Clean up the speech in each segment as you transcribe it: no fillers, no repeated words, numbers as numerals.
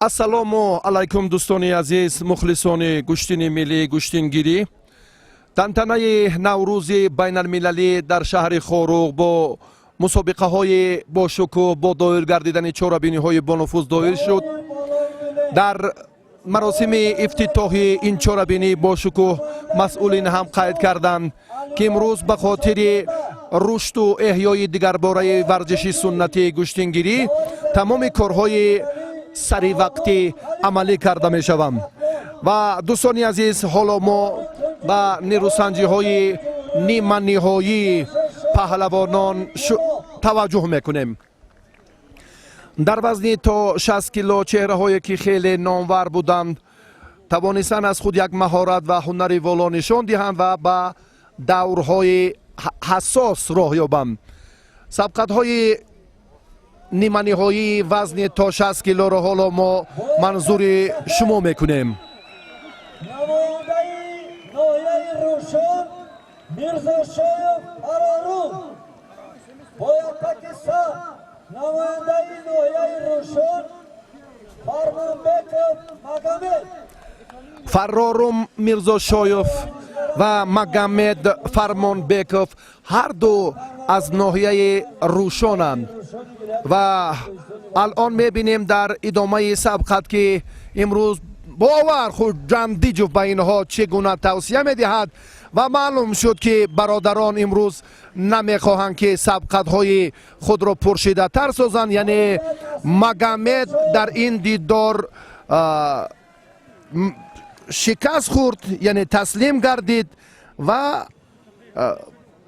Ассалому алайкум, дӯстони азиз, мухлисони гӯштини миллӣ, гӯштингирӣ. Тантанаи Наврӯзи байналмилалӣ дар шаҳри Хоруғ бо мусобиқаҳои бошукӯҳ, бо доир гардидани чорабиниҳои бонуфуз доир шуд. Дар маросими ифтитоҳи ин чорабинии бошукӯҳ масъулин ҳам қайд карданд, ки имрӯз ба хотири рушду эҳёи дигарбораи варзиши суннатии гӯштингирӣ тамоми корҳои саривақтӣ амалӣ карда мешаванд. Ва, дӯстони азиз, ҳоло мо ба нерӯсанҷиҳои ниманиҳоии паҳлавонон таваҷҷӯҳ мекунем. Дар вазни то 60 кило чеҳраҳое, ки хеле номвар буданд, тавонистанд аз худ як маҳорат ва ҳунари воло нишон диҳанд ва ба даврҳои ҳассос роҳ ёбанд. Сабқатҳои ниманиҳоии вазни то 60 килоро ҳоло мо манзури шумо мекунем. Намояндаи ноҳияи Рӯшон Мирзошоев Фарорум бо якпаки сабз, намояндаи ноҳияи Рӯшон Фармонбеков Магомед. Фаррорум Мирзошоев ва Магомед Фармонбеков ҳарду аз ноҳияи Рӯшонанд. Ва алон мебинем дар идомаи сабқат, ки имрӯз Бовар Хуҷандиҷов ба инҳо чӣ гуна тавсия медиҳад. Ва маълум шуд, ки бародарон имрӯз намехоҳанд, ки сабқатҳои худро пуршиддаттар созанд. Яъне Магомед дар ин дидор шикаст хӯрд, яъне таслим гардид ва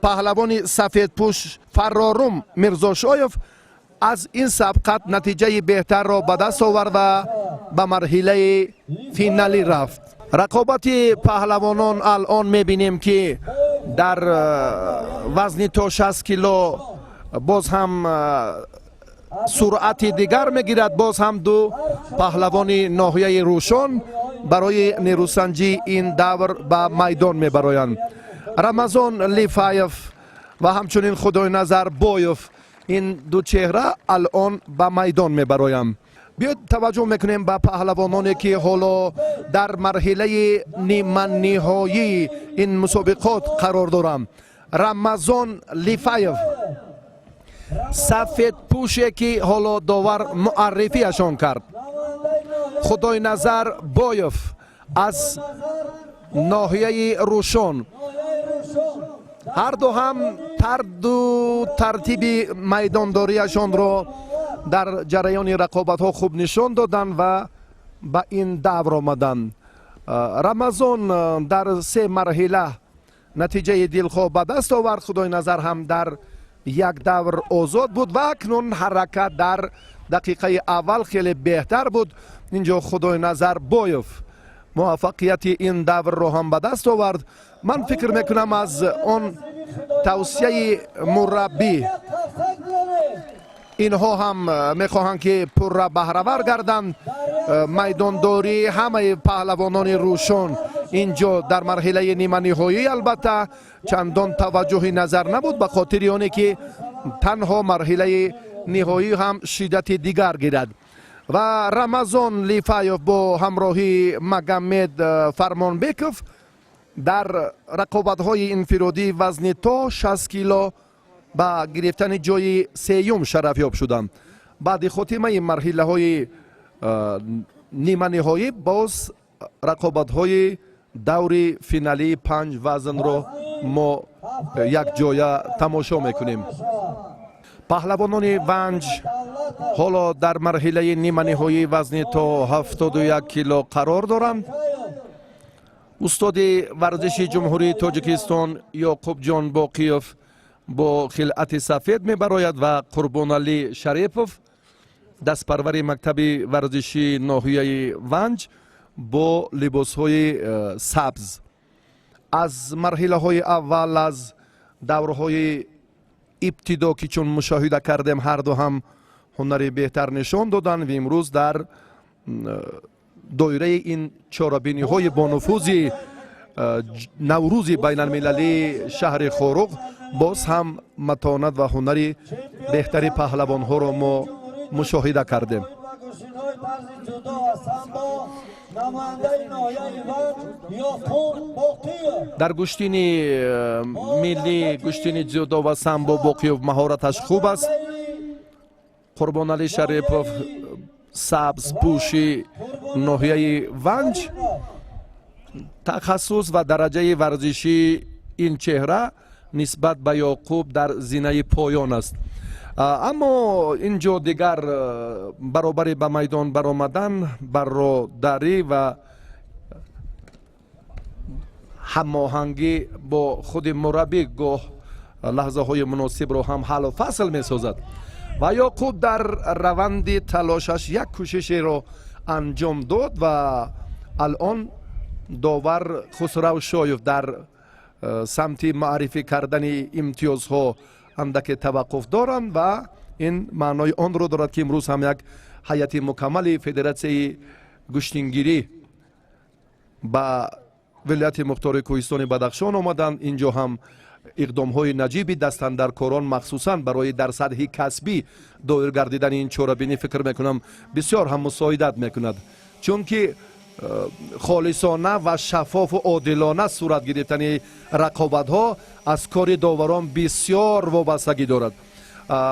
паҳлавони сафедпӯш Фаррорум Мирзошоев аз ин сабқат натиҷаи беҳтарро ба даст овард ва ба марҳилаи финалӣ рафт. Рақобати паҳлавонон алон мебинем, ки дар вазни то 60 кило боз ҳам суръати дигар мегирад. Боз ҳам ду паҳлавони ноҳияи Рӯшон барои нерӯсанҷии ин давр ба майдон мебароянд: Рамазон Лифаев ва ҳамчунин Худойназар Боев. Ин ду чеҳра алон ба майдон мебароянд. Биёед, таваҷҷӯҳ мекунем ба паҳлавононе, ки ҳоло дар марҳилаи ниманиҳоии ин мусобиқот қарор доранд. Рамазон Лифаев, сафедпӯше, ки ҳоло довар муаррифиашон кард, Худойназар Боев аз ноҳияи Рӯшон. Ҳарду ҳам тарду тартиби майдондориашонро дар ҷараёни рақобатҳо хуб нишон доданд ва ба ин давр омаданд. Рамазон дар се марҳила натиҷаи дилхоҳ ба даст овард. Худойназар ҳам дар як давр озод буд ва акнун ҳаракат дар дақиқаи аввал хеле беҳтар буд. Инҷо Худойназар Боев муваффақияти ин даврро ҳам ба даст овард. Ман фикр мекунам, аз он тавсияи мураббӣ инҳо ҳам мехоҳанд, ки пурра баҳравар гарданд. Майдондории ҳамаи паҳлавонони Рӯшон инҷо дар марҳилаи ниманиҳоӣ албатта чандон таваҷҷӯҳи назар набуд, ба хотири оне ки танҳо марҳилаи ниҳоӣ ҳам шиддати дигар гирад. Ва Рамазон Лифаев бо ҳамроҳии Магомед Фармонбеков дар рақобатҳои инфиродии вазни то 60 кило ба гирифтани ҷои сеюм шарафёб шуданд. Баъди хотимаи марҳилаҳои ниманиҳоӣ боз рақобатҳои даври финалии панҷ вазнро мо якҷоя тамошо мекунем. Паҳлавонони Ванҷ ҳоло дар марҳилаи ниманиҳоии вазни то 71 кило қарор доранд. Устоди варзиши Ҷумҳурии Тоҷикистон Ёқубҷон Боқиев бо хилъати сафед мебарояд ва Қурбоналӣ Шарипов, дастпарвари мактаби варзишии ноҳияи Ванҷ, бо либосҳои сабз. Аз марҳилаҳои аввал, аз даврҳои ибтидо, ки чун мушоҳида кардем, ҳарду ҳам ҳунари беҳтар нишон доданд ва имрӯз дар доираи ин чорабиниҳои бонуфузи Наврӯзи байналмилалии шаҳри Хоруғ боз ҳам матонат ва ҳунари беҳтари паҳлавонҳоро мо мушоҳида кардем. тарзи ҷудо ва самбо, намояндаи ноҳияи Ванҷ Ёқуб Боқиев. Дар гӯштини миллӣ, гӯштини дзюдо ва самбо Боқиев маҳораташ хуб аст. Қурбоналӣ Шарипов, сабзпӯши ноҳияи Ванҷ, тахассус ва дараҷаи варзишии ин чеҳра нисбат ба Ёқуб дар зинаи поён аст. Аммо ин ҷо дигар баробари ба майдон баромадан, бародарӣ ва ҳамоҳангӣ бо худи мураббӣ гоҳ лаҳзаҳои муносибро ҳам ҳаллу фасл месозад. Ва Ёқуб дар раванди талошаш як кӯшишеро анҷом дод ва алон довар Хусрав Шоев дар самти маърифӣ кардани имтиёзҳо андаке таваққуф доранд ва ин маънои онро дорад, ки имрӯз ҳам як ҳайати мукаммали федератсияи гӯштингирӣ ба вилояти мухтори Кӯҳистони Бадахшон омаданд. Ин ҷо ҳам иқдомҳои наҷиби дастандаркорон, махсусан барои дар сатҳи касбӣ доир гардидани ин чорабинӣ, фикр мекунам, бисёр ҳам мусоидат мекунад, чунки холисона ва шаффофу одилона сурат гирифтани рақобатҳо аз кори доварон бисёр вобастагӣ дорад.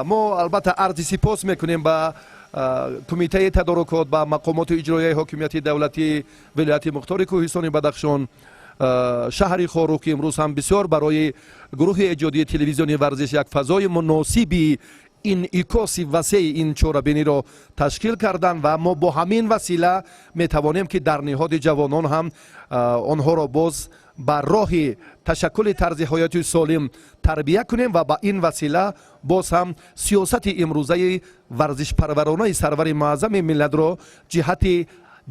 Мо албатта арзи сипос мекунем ба кумитаи тадорукот, ба мақомоти иҷроияи ҳокимияти давлатии вилояти мухтори Кӯҳистони Бадахшон, шаҳри Хоруғ, ки имрӯз ҳам бисёр барои гурӯҳи эҷодии телевизиони «Варзиш» як фазои муносиби инъикоси васеи ин чорабиниро ташкил карданд. Ва мо бо ҳамин васила метавонем, ки дар ниҳоди ҷавонон ҳам онҳоро боз ба роҳи ташаккули тарзи ҳаёти солим тарбия кунем ва ба ин васила боз ҳам сиёсати имрӯзаи варзишпарваронаи сарвари муаззами миллатро ҷиҳати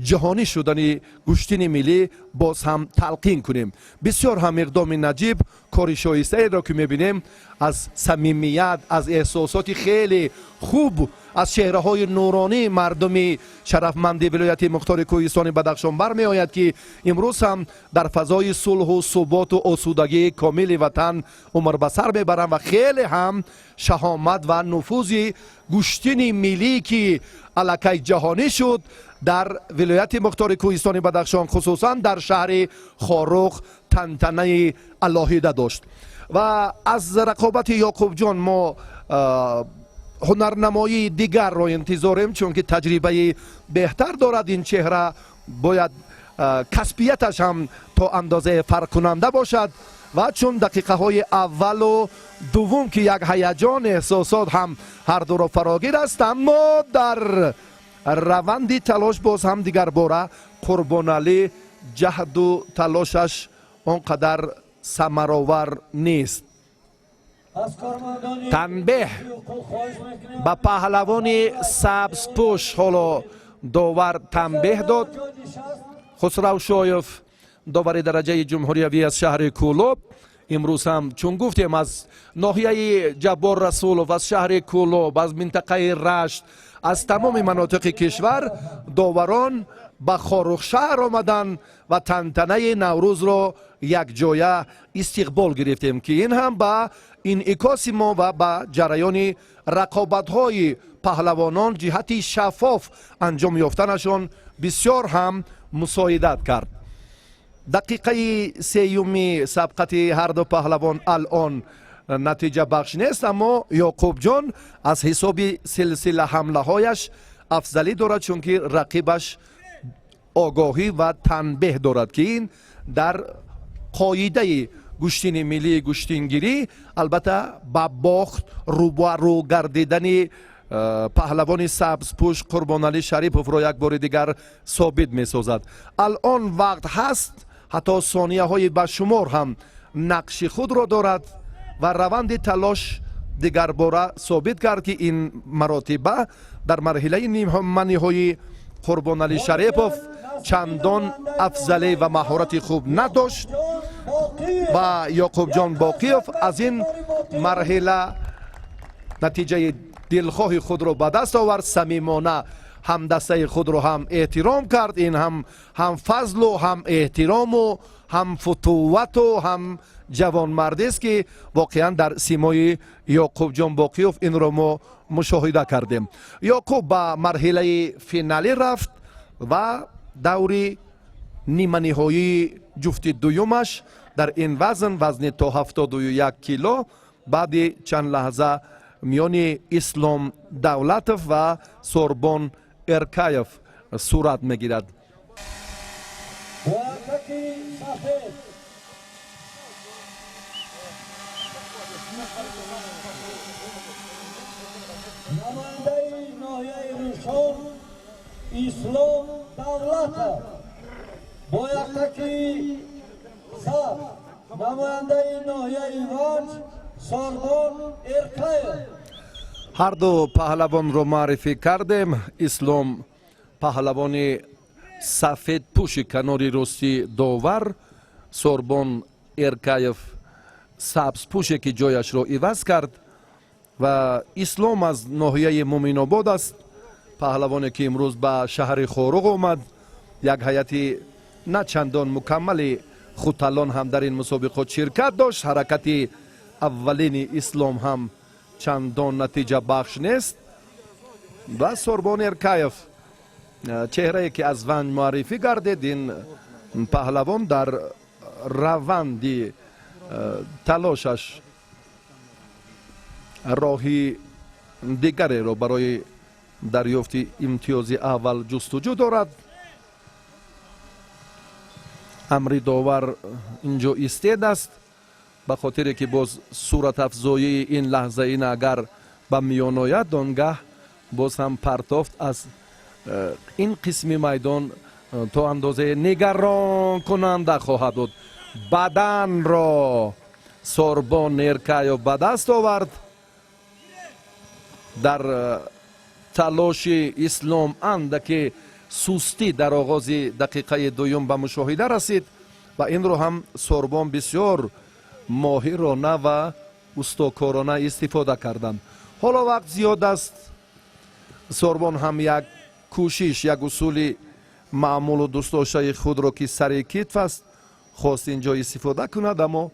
ҷаҳонӣ шудани гӯштини миллӣ боз ҳам талқин кунем. Бисёр ҳам иқдоми наҷиб, кори шоистаеро, ки мебинем, аз самимият, аз эҳсосоти хеле хуб, аз чеҳраҳои нуронии мардуми шарафманди вилояти мухтори Кӯҳистони Бадахшон бармеояд, ки имрӯз ҳам дар фазои сулҳу суботу осудагии комили ватан умр ба сар мебаранд. Ва хеле ҳам шаҳомат ва нуфузи гӯштини миллӣ, ки аллакай ҷаҳонӣ шуд, дар вилояти мухтори Кӯҳистони Бадахшон, хусусан дар шаҳри Хоруғ, тантанаи алоҳида дошт. Ва аз рақобати Ёқубҷон мо ҳунарнамоии дигарро интизорем, чунки таҷрибаи беҳтар дорад ин чеҳра, бояд касбияташ ҳам то андозае фарқкунанда бошад. Ва чун дақиқаҳои аввалу дуввум, ки як ҳаяҷон, эҳсосот ҳам ҳардуро фарогир аст, аммо дар раванди талош боз ҳам дигарбора Қурбоналӣ ҷаҳду талошаш он қадар самаровар нест. Аз кормандони Танбеҳ ҳуқуқ хоҳиш мекунем. ба паҳлавони сабзпӯш. Ҳоло довар танбеҳ дод. Ҷой нишаст. Хусрав Шоев, довари дараҷаи ҷумҳуриявӣ аз шаҳри Кӯлоб, имрӯз ҳам, чун гуфтем, аз ноҳияи Ҷаббор Расулов, аз шаҳри Кӯлоб, аз минтақаи Рашт, аз тамоми манотиқи кишвар доварон ба Хоруғшаҳр омаданд ва тантанаи Наврӯзро якҷоя истиқбол гирифтем, ки ин ҳам ба инъикоси мо ва ба ҷараёни рақобатҳои паҳлавонон ҷиҳати шаффоф анҷом ёфтанашон бисёр ҳам мусоидат кард. Дақиқаи сеюми сабқати ҳарду паҳлавон алон натиҷабахш нест, аммо Ёқубҷон аз ҳисоби силсила ҳамлаҳояш афзалӣ дорад, чунки рақибаш огоҳӣ ва танбеҳ дорад, ки ин дар қоидаи гӯштини миллии гӯштингирӣ албатта ба бохт рӯбарӯ гардидани паҳлавони сабзпӯш Қурбоналӣ Шариповро як бори дигар собит месозад. Алон вақт ҳаст, ҳатто сонияҳои ба шумор ҳам нақши худро дорад ва раванди талош дигарбора собит кард, ки ин маротиба дар марҳилаи ниманиҳоӣ Қурбоналӣ Шарипов чандон афзалӣ ва маҳорати хуб надошт ва Ёқубҷон Боқиев аз ин марҳила натиҷаи дилхоҳи худро ба даст овард. Самимона Ҳамдастаи худро ҳам эҳтиром кард. Ин ҳам фазлу, ҳам эҳтирому, ҳам футувату, ҳам ҷавонмардист, ки воқеан дар симои Ёқубҷон Боқиёв инро мо мушоҳида кардем. Ёқуб ба марҳилаи финалӣ рафт ва даври ниманиҳоии ҷуфти дуюмаш дар ин вазн, вазни то 71 кило, баъди чанд лаҳза миёни Ислом Давлатов ва Сорбон Эркаев сурат мегирад. Бо яктаки сафед намояндаи ноҳияи Рӯшон Ислом Давлатов, бо яктаки сабз намояндаи ноҳияи Ванҷ Сорбон Эркаев. Ҳарду паҳлавонро муаррифӣ кардем. Ислом, паҳлавони сафедпӯши канори рости довар, Сорбон Эркаев, сабзпӯше, ки ҷояшро иваз кард. Ва Ислом аз ноҳияи Муминобод аст, паҳлавоне, ки имрӯз ба шаҳри Хоруғ омад. Як ҳайати на чандон мукаммали Хуталон ҳам дар ин мусобиқот ширкат дошт. Ҳаракати аввалини Ислом ҳам чандон натиҷабахш нест. Ва Сорбон Эркаев, чеҳрае, ки аз Ванҷ муаррифӣ гардид, ин паҳлавон дар раванди талошаш роҳи дигареро барои дарёфти имтиёзи аввал ҷустуҷӯ дорад. Амри довар инҷо истед аст, ба хотире ки боз суратафзоии ин лаҳза ин агар ба миён ояд, он гаҳ боз ҳам партофт аз ин қисми майдон то андозае нигаронкунанда хоҳад буд. Баданро Сорбон Эркаев ба даст овард. Дар талоши Ислом андаке сустӣ дар оғози дақиқаи дуюм ба мушоҳида расид ва инро ҳам Сорбон бисёр моҳирона ва устокорона истифода карданд. Ҳоло вақт зиёд аст. Сорбон ҳам як кӯшиш, як усули маъмулу дӯстдоштаи худро, ки сари китф аст, хост инҷо истифода кунад, аммо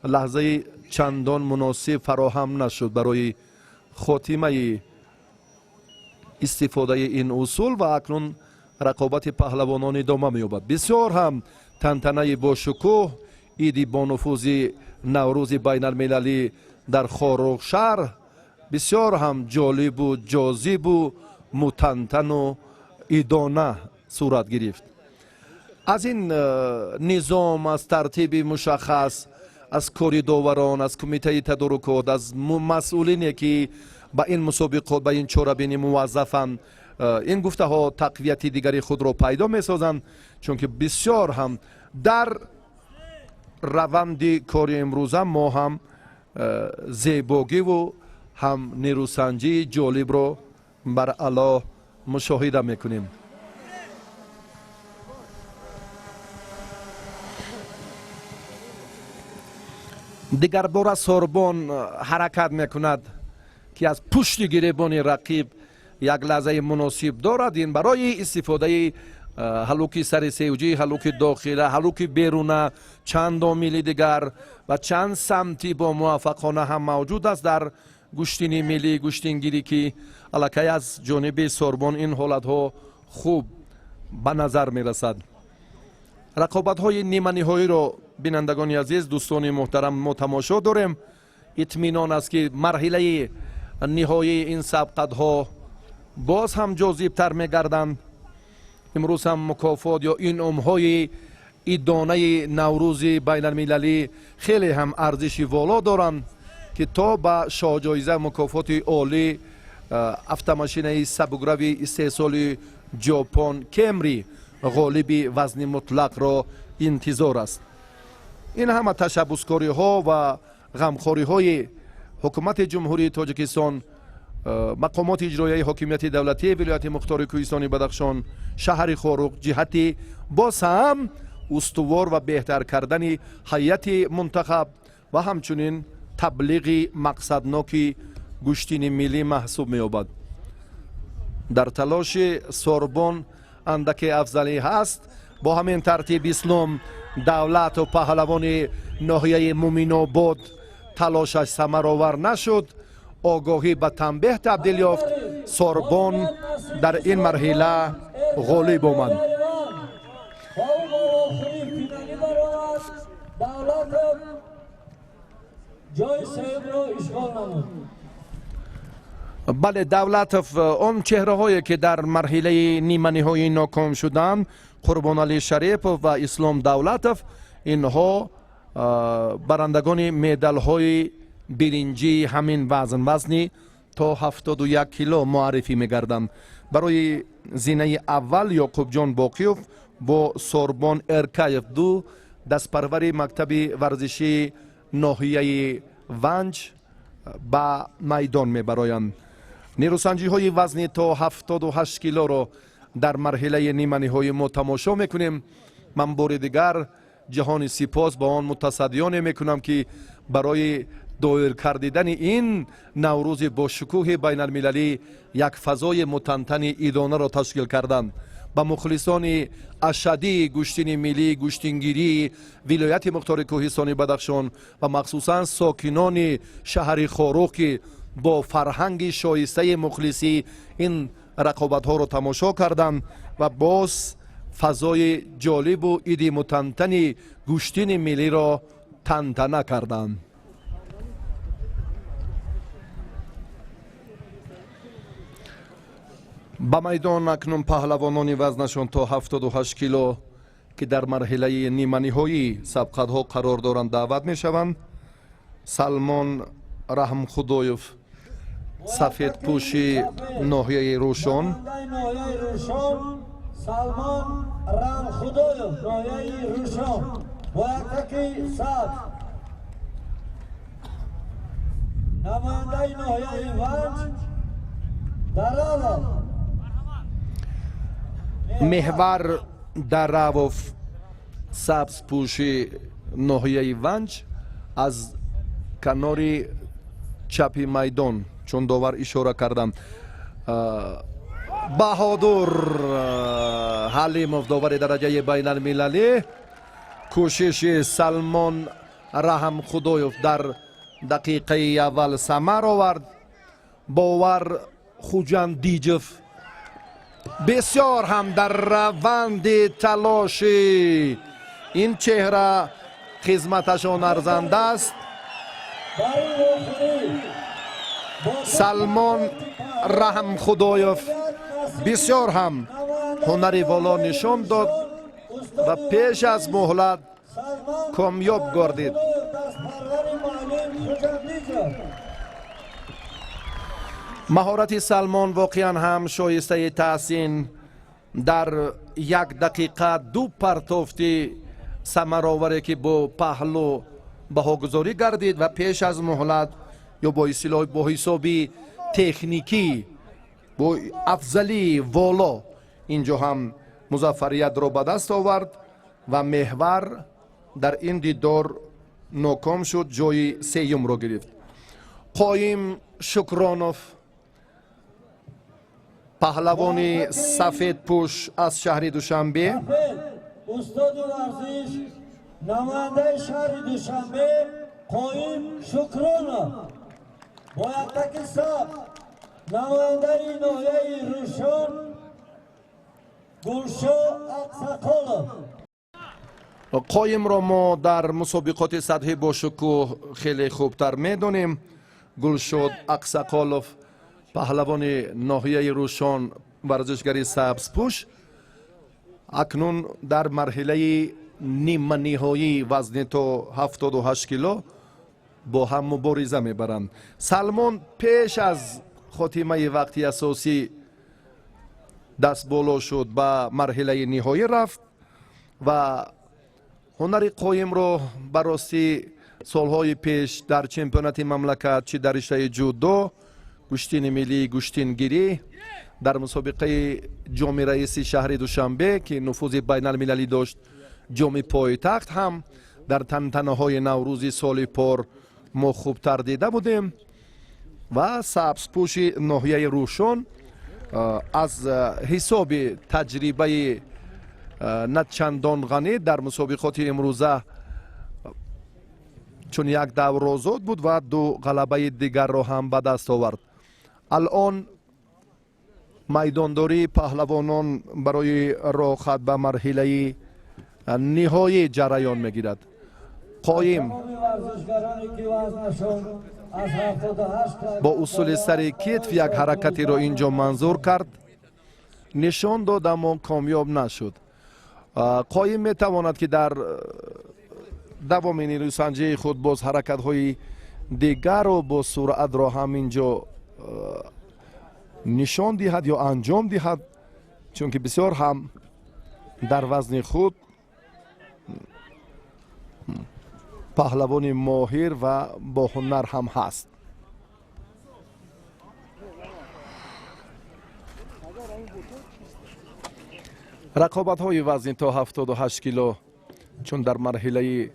лаҳзаи чандон муносиб фароҳам нашуд барои хотимаи истифодаи ин усул. Ва акнун рақобати паҳлавонон идома меёбад. Бисёр ҳам тантанаи бошукӯҳ, иди бонуфузи Наврӯзи байналмилалӣ дар Хоруғ шаҳр бисёр ҳам ҷолибу ҷозибу мутантану идона сурат гирифт. Аз ин низом, аз тартиби мушаххас, аз кори доварон, аз кумитаи тадорукот, аз масъулине, ки ба ин мусобиқот, ба ин чорабинӣ муваззафанд, ин гуфтаҳо тақвияти дигари худро пайдо месозанд, чунки бисёр ҳам дар раванди кори имрӯза мо ҳам зебогиву ҳам нерӯсанҷии ҷолибро бар ало мушоҳида мекунем. Дигарбора Сорбон ҳаракат мекунад, ки аз пушти гиребони рақиб як лаҳзаи муносиб дорад. Ин барои истифодаи ҳалуки сари севҷӣ, ҳалуки дохила, ҳалуки беруна, чанд омили дигар ва чанд самти бо муваффақона ҳам мавҷуд аст дар гӯштини миллии гӯштингирӣ, ки аллакай аз ҷониби Сорбон ин ҳолатҳо хуб ба назар мерасад. Рақобатҳои ниманиҳоиро, бинандагони азиз, дӯстони муҳтарам, мо тамошо дорем. Итминон аст, ки марҳилаи ниҳоии ин сабқатҳо боз ҳам ҷозибтар мегарданд. Имрӯз ҳам мукофот ё инъомҳои идонаи Наврӯзи байналмилалӣ хеле ҳам арзиши воло доранд, ки то ба шоҳҷоиза, мукофоти олӣ, автомошинаи сабукрави истеҳсоли Ҷопон Кемри ғолиби вазни мутлақро интизор аст. Ин ҳама ташаббускориҳо ва ғамхориҳои ҳукумати Ҷумҳурии Тоҷикистон, мақомоти иҷроияи ҳокимияти давлатии вилояти мухтори Кӯҳистони Бадахшон, шаҳри Хоруғ ҷиҳати боз ҳам устувор ва беҳтар кардани ҳайати мунтахаб ва ҳамчунин таблиғи мақсадноки гӯштини миллӣ маҳсуб меёбад. Дар талоши Сорбон андаке афзалӣ ҳаст. Бо ҳамин тартиб Ислом Давлатов, паҳлавони ноҳияи Муминобод, талошаш самаровар нашуд, огоҳӣ ба танбеҳ табдил ёфт. Сорбон дар ин марҳила ғолиб омад. Бо ӯ ба вохӯрии финалӣ баромад. Давлатов ҷои сеюмро ишғол намуд. Бале, Давлатов, он чеҳраҳое, ки дар марҳилаи ниманиҳоӣ ноком шуданд, Қурбоналӣ Шарипов ва Ислом Давлатов, инҳо барандагони медалҳои биринҷии ҳамин вазн, вазни то 71 кило муаррифӣ мегарданд. Барои зинаи аввал Ёқубҷон Боқиёв бо Сорбон Эркаев, ду дастпарвари мактаби варзишии ноҳияи Ванҷ, ба майдон мебароянд. Нерӯсанҷиҳои вазни то 78 килоро дар марҳилаи ниманиҳоӣ мо тамошо мекунем. Ман бори дигар ҷаҳони сипос ба он мутасаддиёне мекунам, ки барои доир кардидани ин наврӯзи бошукӯҳи байналмилалӣ як фазои мутантани идонаро ташкил карданд, ба мухлисони ашаддии гӯштини миллии гӯштингирии вилояти мухтори кӯҳистони Бадахшон ва махсусан сокинони шаҳри Хоруғ, ки бо фарҳанги шоистаи мухлисӣ ин рақобатҳоро тамошо карданд ва боз фазои ҷолибу иди мутантани гӯштини миллиро тантана карданд. Ба майдон акнун паҳлавонони вазнашон то 78 кило, ки дар марҳилаи ниманиҳоӣ сабқатҳо қарор доранд, даъват мешаванд. Салмон Раҳмхудоев, сафедпӯши ноҳияи Рӯшон. Намояндаи ноҳияи Рӯшон Салмон Раҳмхудоев, ноҳияи Рӯшон, бо яктаки сабз. Намояндаи ноҳияи Ванҷ Даравов. Меҳвар Даравов, сабзпӯши ноҳияи Ванҷ, аз канори чапи майдон, чун довар ишора кардам. Баҳодур Ҳалимов, довари дараҷаи байналмилалӣ, кӯшиши Салмон Раҳмхудоев дар дақиқаи аввал самар овард. Бовар Хуҷандиҷов бисёр ҳам дар раванди талоши ин чеҳра хизматашон арзанда аст. Бар ин вохӯрӣ бо Салмон Раҳмхудоев бисёр ҳам ҳунари воло нишон дод ва пеш аз муҳлат комёб гардид. Дастпарвари муаллим Хуҷандиҷов. Маҳорати Салмон воқеан ҳам шоистаи таҳсин. Дар як дақиқа ду партофти самароваре, ки бо паҳлӯ баҳогузорӣ гардид ва пеш аз муҳлат ё бо истилоҳ бо ҳисоби техникӣ, бо афзалии воло инҷо ҳам музаффариятро ба даст овард ва Меҳвар дар ин дидор ноком шуд, ҷои сеюмро гирифт. Қоим Шукронов, паҳлавони сафедпӯш аз шаҳри Душанбе. Сафед, устоди варзиш, намояндаи шаҳри Душанбе Қоим Шукронов бо яктаки сабз. Намояндаи ноҳияи Рӯшон Гулшо Ақсақолов. Қоимро мо дар мусобиқоти сатҳи бошукӯҳ хеле хубтар медонем. Гулшод Ақсақолов, паҳлавони ноҳияи Рӯшон, варзишгари сабзпӯш, акнун дар марҳилаи ниманиҳоии вазни то 78 кило бо ҳам мубориза мебаранд. Салмон пеш аз хотимаи вақти асосӣ даст боло шуд, ба марҳилаи ниҳоӣ рафт ва ҳунари Қоимро ба ростӣ солҳои пеш дар чемпионати мамлакат, чӣ дар риштаи ҷудо, гӯштини миллии гӯштингирӣ, дар мусобиқаи ҷоми раиси шаҳри Душанбе, ки нуфузи байналмилалӣ дошт, ҷоми пойтахт ҳам дар тантанаҳои наврӯзи соли пор мо хубтар дида будем. Ва сабзпӯши ноҳияи Рӯшон Аз ҳисоби таҷрибаи на чандон ғанӣ дар мусобиқоти имрӯза, чун як давр озод буд ва ду ғалабаи дигарро ҳам ба даст овард. Алон майдондории паҳлавонон барои роҳхат ба марҳилаи ниҳоӣ ҷараён мегирад. Қоим бо усули сари китф як ҳаракатеро ин ҷо манзур кард, нишон дод, аммо комёб нашуд. Қоим метавонад, ки дар давоми нерӯсанҷии худ боз ҳаракатҳои дигарро бо суръатро ҳам ин ҷо нишон диҳад ё анҷом диҳад, чунки бисёр ҳам дар вазни худ паҳлавони моҳир ва боҳунар ҳам ҳаст. Рақобатҳои вазни то 78 кило, чун дар марҳилаи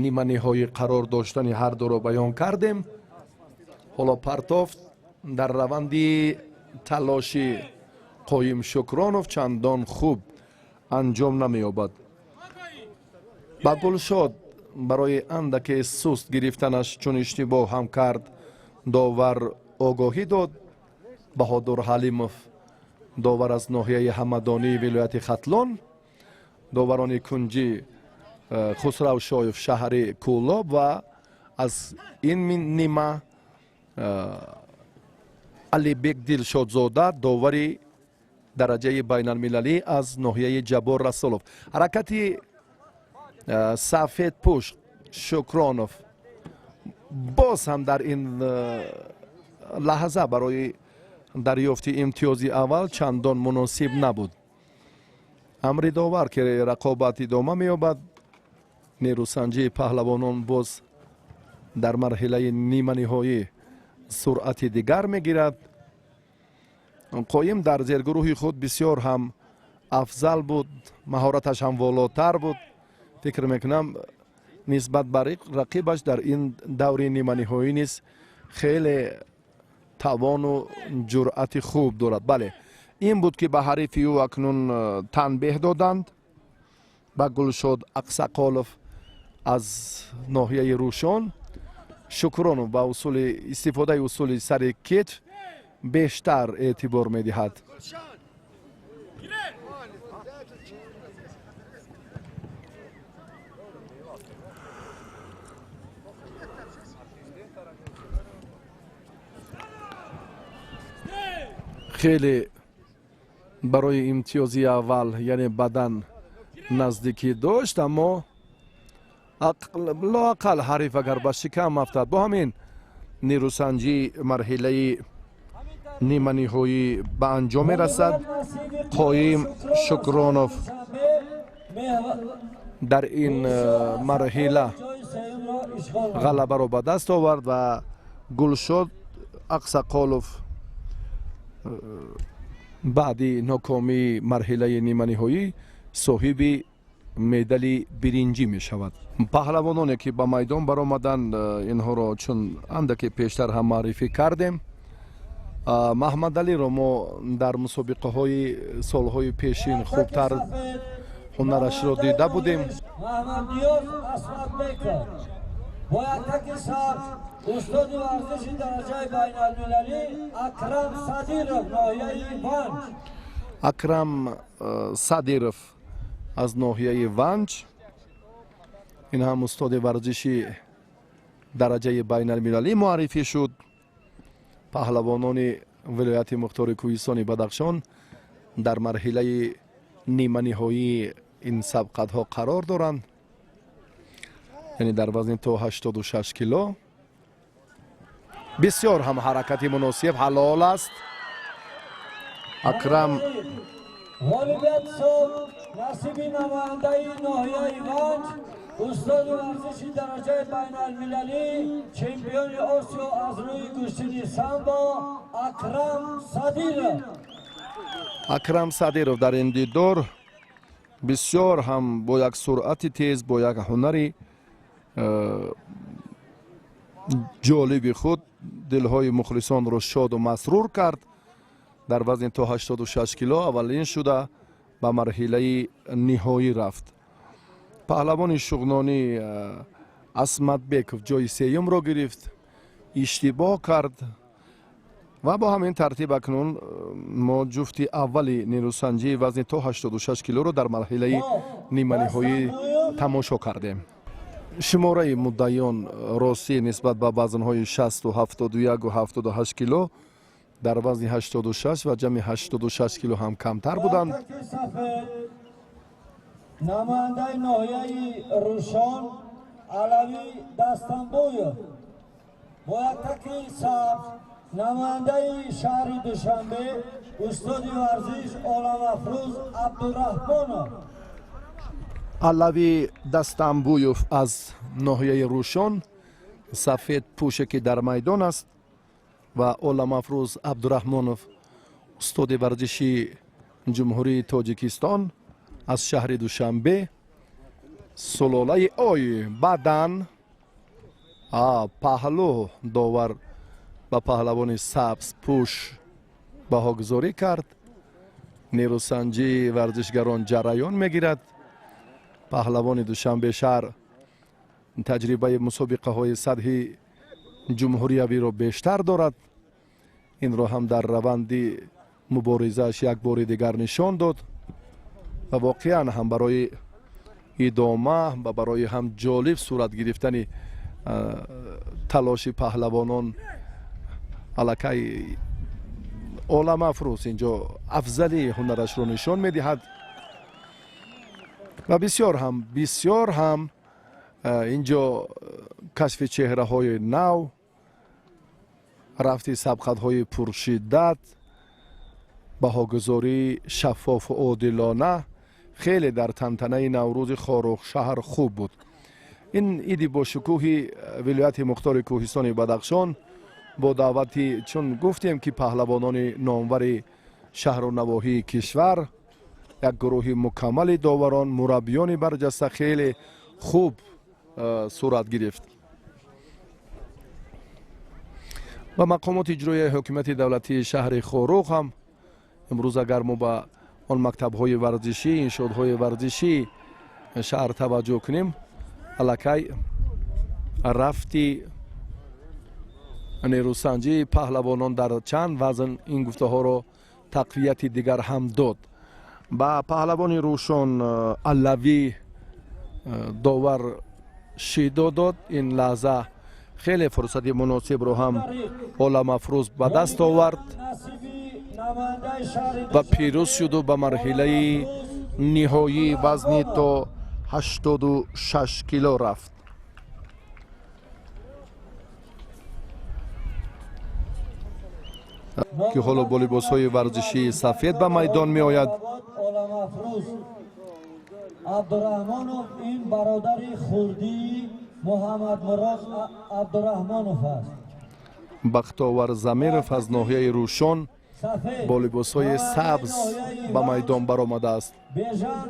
ниманиҳоӣ қарор доштани ҳар дуро баён кардем, ҳоло партофт дар раванди талоши Қоим Шукронов чандон хуб анҷом намеёбад. Ба Гулшод барои андаке суст гирифтанаш, чун иштибоҳ ҳам кард, довар огоҳӣ дод. Баҳодур Ҳалимов, довар аз ноҳияи Ҳамадонии вилояти Хатлон, доварони кунҷӣ Хусрав Шоев, шаҳри Кӯлоб, ва аз ин нима Алибек Дилшодзода, довари дараҷаи байналмилалӣ аз ноҳияи Ҷаббор Расулов. Ҳаракати сафедпӯш Шукронов боз ҳам дар ин лаҳза барои дарёфти имтиёзи аввал чандон муносиб набуд. Амри довар, ки рақобат идома меёбад. Нерӯсанҷии паҳлавонон боз дар марҳилаи ниманиҳоӣ суръати дигар мегирад. Қоим дар зергурӯҳи худ бисёр ҳам афзал буд, маҳораташ ҳам волотар буд. Фикр мекунам, нисбат ба рақибаш дар ин даври ниманиҳоӣ низ хеле тавону ҷуръати хуб дорад. Бале, ин буд, ки ба ҳарифи ӯ акнун танбеҳ доданд, ба Гулшод Ақсақолов аз ноҳияи Рӯшон. Шукронов ба усули истифодаи усули сари китф бештар эътибор медиҳад. Хеле барои имтиёзи аввал, яъне бадан наздикӣ дошт, аммо лоақал ҳариф агар ба шикам афтад. Бо ҳамин нерӯсанҷӣ марҳилаи ниманиҳоӣ ба анҷом мерасад. Қоим Шукронов дар ин марҳила ғалабаро ба даст овард ва Гулшод Ақсақолов баъди нокомии марҳилаи ниманиҳоӣ соҳиби медали биринҷӣ мешавад. Паҳлавононе, ки ба майдон баромаданд, инҳоро чун андаке пештар ҳам маърифӣ кардем. Маҳмадалиро мо дар мусобиқаҳои солҳои пешин хубтар ҳунарашро дида будем. Маҳмадниёз Асматбеков бо яктаки сабз, устоди варзиши дараҷаи байналмилалӣ Акрам Садиров, ноҳияи Ванҷ. Акрам Садиров аз ноҳияи Ванҷ, ин ҳам устоди варзиши дараҷаи байналмилалӣ муаррифӣ шуд. Паҳлавонони вилояти мухтори Кӯҳистони Бадахшон дар марҳилаи ниманиҳоии ин сабқатҳо қарор доранд, яъне дар вазни то 86 кило. Бисёр ҳам ҳаракати муносиб, ҳалол аст. Акрам Ғолибият соб насиби намояндаи ноҳияи Ванҷ, устоди варзиши дараҷаи байналмилалӣ, чемпиони Осиё аз рӯи гӯштини самбо Акрам Садиров. Акрам Садиров дар ин дидор бисёр ҳам бо як суръати тез, бо як ҳунари ҷолиби худ дилҳои мухлисонро шоду масрур кард. Дар вазни то 86 кило аввалин шуда ба марҳилаи ниҳоӣ рафт. Паҳлавони шуғнонӣ Асматбеков ҷои сеюмро гирифт, иштибоҳ кард ва бо ҳамин тартиб акнун мо ҷуфти аввали нерӯсанҷии вазни то 86 килоро дар марҳилаи ниманиҳоӣ тамошо кардем. Шумораи муддаиён ростӣ нисбат ба вазнҳои 60, 71, 78 кило дар вазни 86 ва ҷамъи 86 кило ҳам камтар буданд. Намояндаи ноҳияи Рӯшон Алавӣ Дастанбоев, бо яктаки сабз намояндаи шаҳри Душанбе устоди варзиш Оламафрӯз Абдураҳмонов. Алавӣ Дастанбуев аз ноҳияи Рӯшон, сафед пӯше, ки дар майдон аст, ва Оламафрӯз Абдураҳмонов, устоди варзиши Ҷумҳурии Тоҷикистон аз шаҳри Душанбе. Сулолаи ой баъдан паҳлӯ довар ба паҳлавони сабзпӯш баҳогузорӣ кард. Нерӯсанҷии варзишгарон ҷараён мегирад. Паҳлавони Душанбе шаҳр таҷрибаи мусобиқаҳои сатҳи ҷумҳуриявиро бештар дорад. Инро ҳам дар раванди муборизааш як бори дигар нишон дод ва воқеан ҳам барои идома ва барои ҳам ҷолиб сурат гирифтани талоши паҳлавонон аллакай Оламафрӯз инҷо афзалии ҳунарашро нишон медиҳад ва бисёр ҳам инҷо кашфи чеҳраҳои нав, рафти сабқатҳои пуршиддат, баҳогузории шаффофу одилона хеле дар тантанаи Наврӯзи Хоруғшаҳр хуб буд. Ин иди бошукӯҳи вилояти мухтори Кӯҳистони Бадахшон бо даъвати, чун гуфтем, ки паҳлавонони номвари шаҳру навоҳии кишвар, як гурӯҳи мукаммали доварон, мураббиёни барҷаста, хеле хуб сурат гирифт. Ба мақомоти иҷроияи ҳокимияти давлатии шаҳри Хоруғ ҳам имрӯз, агар мо ба он мактабҳои варзишӣ, иншоотҳои варзишии шаҳр таваҷҷӯҳ кунем, аллакай рафти нерӯсанҷии паҳлавонон дар чанд вазн ин гуфтаҳоро тақвияти дигар ҳам дод. Ба паҳлавони Рӯшон Аллавӣ довар шидо дод. Ин лаҳза хеле фурсати муносибро ҳам Оламафрӯз ба даст овард ва пирӯз шуду ба марҳилаи ниҳоии вазни то 86 кило рафт. Ки ҳоло бо либосҳои варзишии сафед ба майдон меояд. Абдураҳмонов ин бародари хурдии Муҳаммадмурод Абдураҳмонов аст. Бахтовар Замиров аз ноҳияи Рӯшон бо либосҳои сабз ба майдон баромадааст. Бежан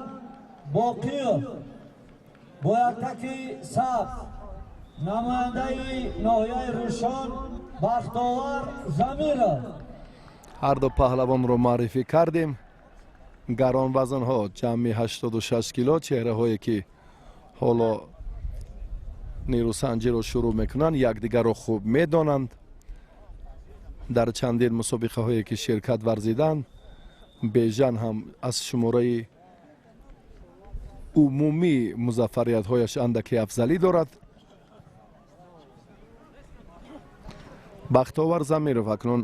Боқиев, бо яктаки сабз намояндаи ноҳияи Рӯшон Бахтовар Замиров. Ҳарду паҳлавонро маърифӣ кардем. Гаронвазнҳо, ҷамъи 86 кило, чеҳраҳое ки ҳоло нерӯсанҷиро шурӯъ мекунанд, якдигарро хуб медонанд. Дар чандин мусобиқаҳое ки ширкат варзиданд, Бежан ҳам аз шумораи умумии музаффариятҳояш андаке афзалӣ дорад. Бахтовар Замиров акнун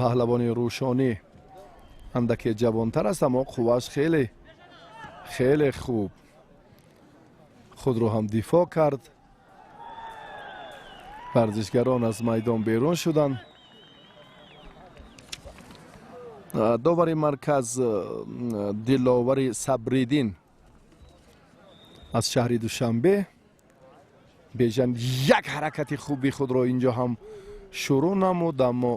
паҳлавони рӯшонӣ андаке ҷавонтар аст, аммо қуввааш хеле хеле хуб, худро ҳам дифоъ кард. Варзишгарон аз майдон берун шуданд. Довари марказ Диловари Сабриддин аз шаҳри Душанбе. Бежан як ҳаракати хуби худро инҷо ҳам шурӯъ намуд, аммо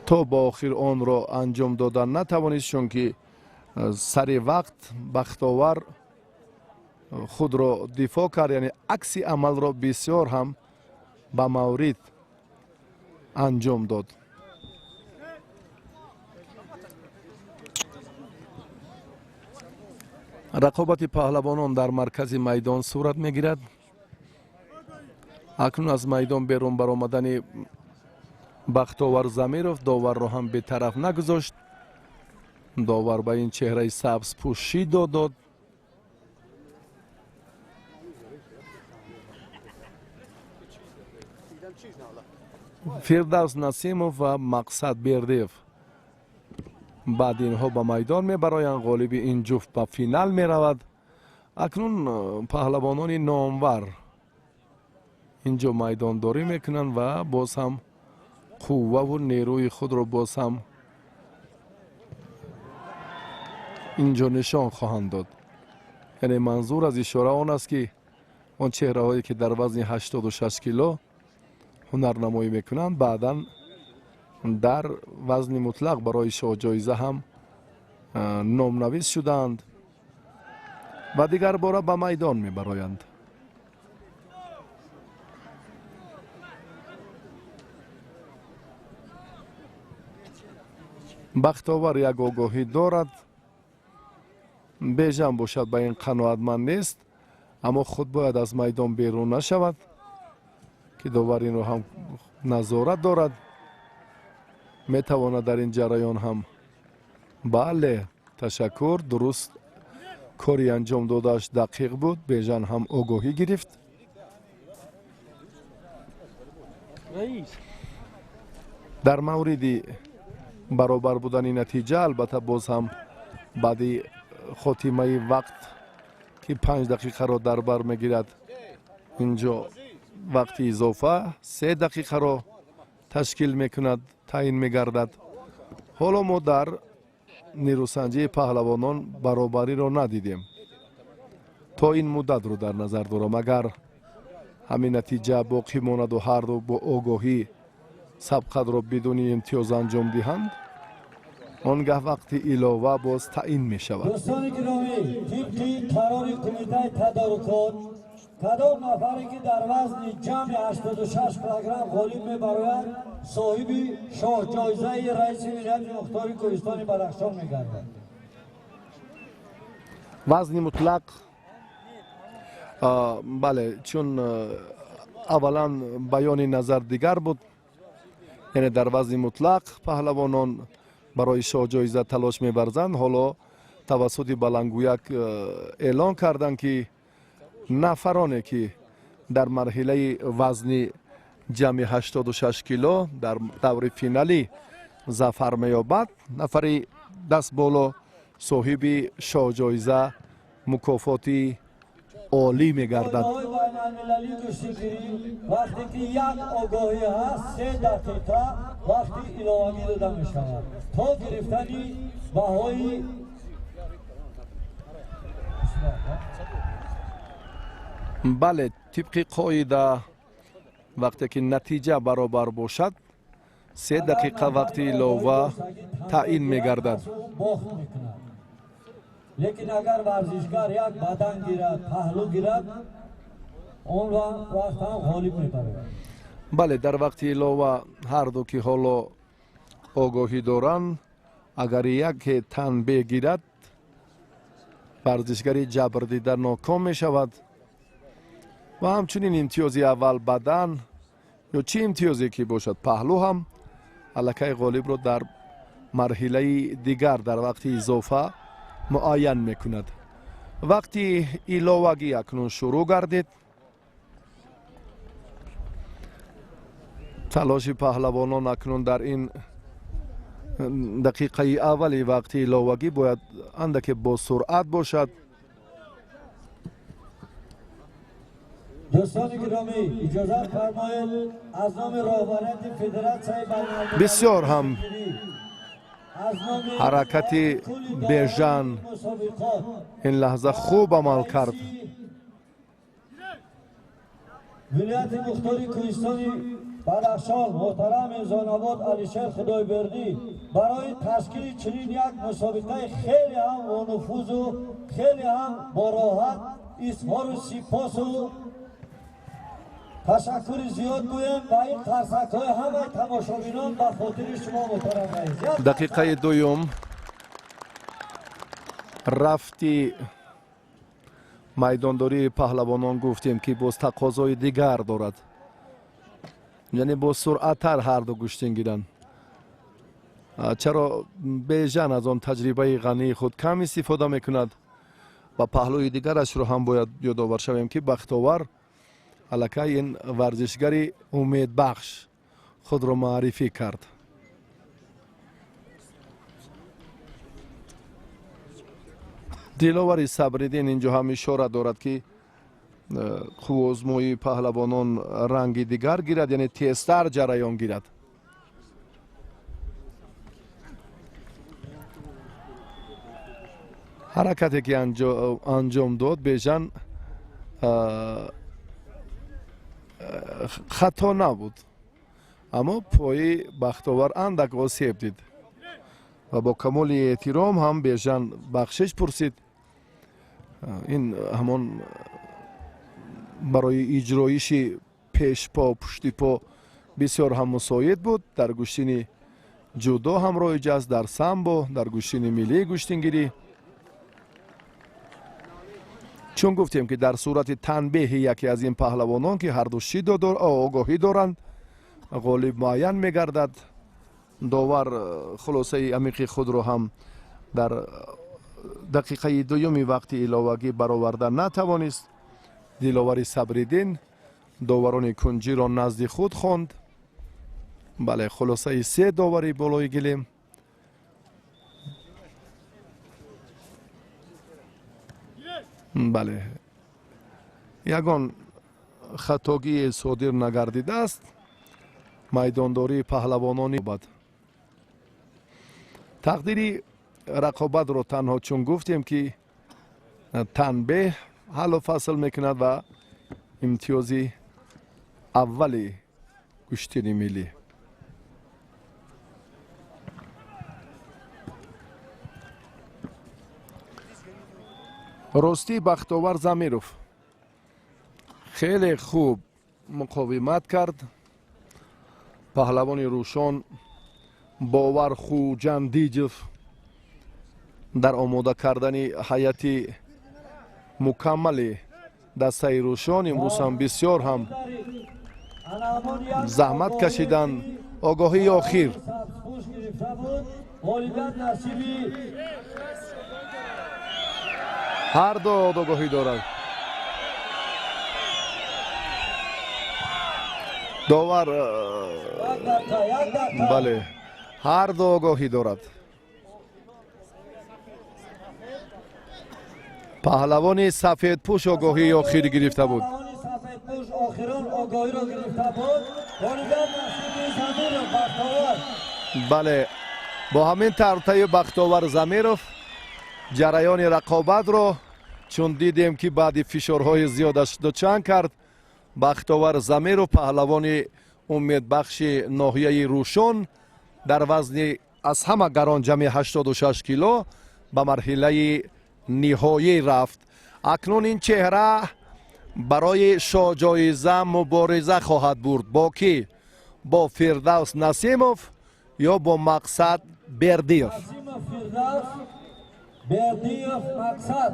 то ба охир онро анҷом додан натавонист, чунки сари вақт Бахтовар худро дифоъ кард, яъне акси амалро бисёр ҳам ба маврид Анҷом дод. Рақобати паҳлавонон дар маркази майдон сурат мегирад. Акнун аз майдон берун баромадани Бахтовар Замиров доварро ҳам бетараф нагузошт. Довар ба ин чеҳраи сабзпӯшӣ дод. Фирдавс Насимов ва Мақсад Бердиев баъди инҳо ба майдон мебароянд. Ғолиби ин ҷуфт ба финал меравад. Акнун паҳлавонони номвар инҷо майдондорӣ мекунанд ва боз ҳам қувваву нерӯи худро боз ҳам инҷо нишон хоҳанд дод. Яъне манзур аз ишора он аст, ки он чеҳраҳое, ки дар вазни 86 кило ҳунарнамоӣ мекунанд, баъдан дар вазни мутлақ барои шоҳҷоиза ҳам номнавис шудаанд ва дигар бора ба майдон мебароянд. Бахтовар як огоҳӣ дорад, Бежан бошад ба ин қаноатманд нест, аммо худ бояд аз майдон берун нашавад, ки довар инро ҳам назорат дорад. Метавонад дар ин ҷараён ҳам бале, ташаккур, дуруст кори анҷом додааш дақиқ буд. Бежан ҳам огоҳӣ гирифт. Дар мавриди баробар будани натиҷа албатта боз ҳам баъди хотимаи вақт, ки 5 дақиқаро дар бар мегирад, инҷо вақти изофа 3 дақиқаро ташкил мекунад, таъин мегардад. Ҳоло мо дар нерӯсанҷии паҳлавонон баробариро надидем. То ин муддатро дар назар дорам. Агар ҳамин натиҷа боқӣ монаду ҳарду бо огоҳӣ сабқатро бидуни имтиёз анҷом диҳанд, он гаҳ вақти илова боз таъин мешавад. Дӯстони гиромӣ, тибқи қарори кумитаи тадорукот, кадом нафаре ки дар вазни ҷамъи 86 килограмм ғолиб мебарояд, соҳиби шоҳҷоизаи раиси вилояти мухтори Кӯҳистони Бадахшон мегардад. Вазни мутлақ, бале, чун аввалан баёни назар дигар буд, яъне дар вазни мутлақ паҳлавонон барои шоҳҷоиза талош меварзанд. Ҳоло тавассути баландгӯяк эълон карданд, ки нафароне, ки дар марҳилаи вазни ҷамъи 86 кило дар даври финалӣ зафар меёбад, нафари даст боло соҳиби шоҳҷоиза мукофоти олӣ мегардад. Байналмилалии гӯштигирӣ вақте ки як огоҳӣ ҳаст, 3 дақиқа вақти иловагӣ дода мешавад то гирифтани баҳои. Бале, тибқи қоида вақте ки натиҷа баробар бошад, 3 дақиқа вақти илова таъин мегардад. Лекин агар варзишгар як бадан гирад, паҳлӯ гирад, он вақт ҳам ғолиб мебарад. Бале, дар вақти илова ҳарду ки ҳоло огоҳӣ доранд, агар яке тан бегирад, варзишгари ҷабрдида ноком мешавад ва ҳамчунин имтиёзи аввал бадан ё чӣ имтиёзе ки бошад, паҳлӯ ҳам аллакай ғолибро дар марҳилаи дигар дар вақти изофа муайян мекунад. Вақти иловагӣ акнун шурӯъ гардид. Талоши паҳлавонон акнун дар ин дақиқаи аввали вақти иловагӣ бояд андаке бо суръат бошад. Дӯстони гиромӣ, иҷозат фармоед аз номи роҳбарияти федератсияи байналмилалии Бисёр ҳам аз номи ҳаракати Бежан мусобиқот ин лаҳза хуб амал кард. Вилояти мухтори Кӯҳистони Бадахшон муҳтарам Мирзонабод Алишер Худойбердӣ барои ташкили чунин як мусобиқаи хеле ҳам бонуфузу хеле ҳам бороҳат изҳору сипосу Ташаккури зиёд гӯем ва ин қарсакҳои ҳамаи тамошобинон ба хотири шумо, муҳтарам раис. Дақиқаи дуюм рафти майдондории паҳлавонон, гуфтем, ки боз тақозои дигар дорад, яъне бо суръаттар ҳарду гӯштин гиранд. Чаро Бежан аз он таҷрибаи ғании худ кам истифода мекунад? Ва паҳлӯи дигарашро ҳам бояд ёдовар шавем, ки Бахтовар аллакай ин варзишгари умедбахш худро маърифӣ кард. Диловари Сабриддин инҷо ҳам ишора дорад, ки қувваозмоии паҳлавонон ранги дигар гирад, яъне тезтар ҷараён гирад. Ҳаракате ки анҷом дод Бежан, хато набуд, аммо пои Бахтовар андак осеб дид ва бо камоли эҳтиром ҳам Бежан бахшиш пурсид. Ин ҳамон барои иҷроиши пешпо, пуштипо бисёр ҳам мусоид буд. Дар гӯштини ҷудо ҳам роиҷ аст, дар самбо, дар гӯштини миллии гӯштингирӣ. Чун гуфтем, ки дар сурати танбеҳи яке аз ин паҳлавонон, ки ҳарду шидо огоҳӣ доранд, ғолиб муайян мегардад. Довар хулосаи амиқи худро ҳам дар дақиқаи дуюми вақти иловагӣ бароварда натавонист. Диловари Сабриддин доварони кунҷиро назди худ хонд. Бале, хулосаи се довари болои гилем. Бале, ягон хатогие содир нагардидааст. Майдондории паҳлавонони бад тақдири рақобатро танҳо, чун гуфтем, ки танбеҳ ҳаллу фасл мекунад ва имтиёзи аввали гӯштини миллӣ. Ростӣ, Бахтовар Замиров хеле хуб муқовимат кард. Паҳлавони Рӯшон Бовар Хуҷандиҷов дар омода кардани ҳайати мукаммали дастаи Рӯшон имрӯз ҳам бисёр ҳам заҳмат кашиданд. Огоҳии охир. Сабзпӯш гирифта буд, ғолибият насиби Ҳар ду огоҳӣ дорад. Довар Як дақиқа, як дақиқа. Бале, ҳар ду огоҳӣ дорад. Паҳлавони сафедпӯш огоҳии охир гирифта буд. Паҳлавони сафедпӯш охирон огоҳиро гирифта буд. Ғолибият насиби Замиров Бахтовар. Бале, бо ҳамин тартаи Бахтовар Замиров ҷараёни рақобатро, чун дидем, ки баъди фишорҳои зиёдаш дучанд кард, Бахтовар Замиров, паҳлавони умедбахши ноҳияи Рӯшон, дар вазни аз ҳама гарон, ҷамъи 86 кило, ба марҳилаи ниҳоӣ рафт. Акнун ин чеҳра барои шоҳҷоиза мубориза хоҳад бурд. Бо кӣ? Бо Фирдавс Насимов ё бо Мақсад Бердиев? Насимов Фирдавс, Бердиев Мақсад.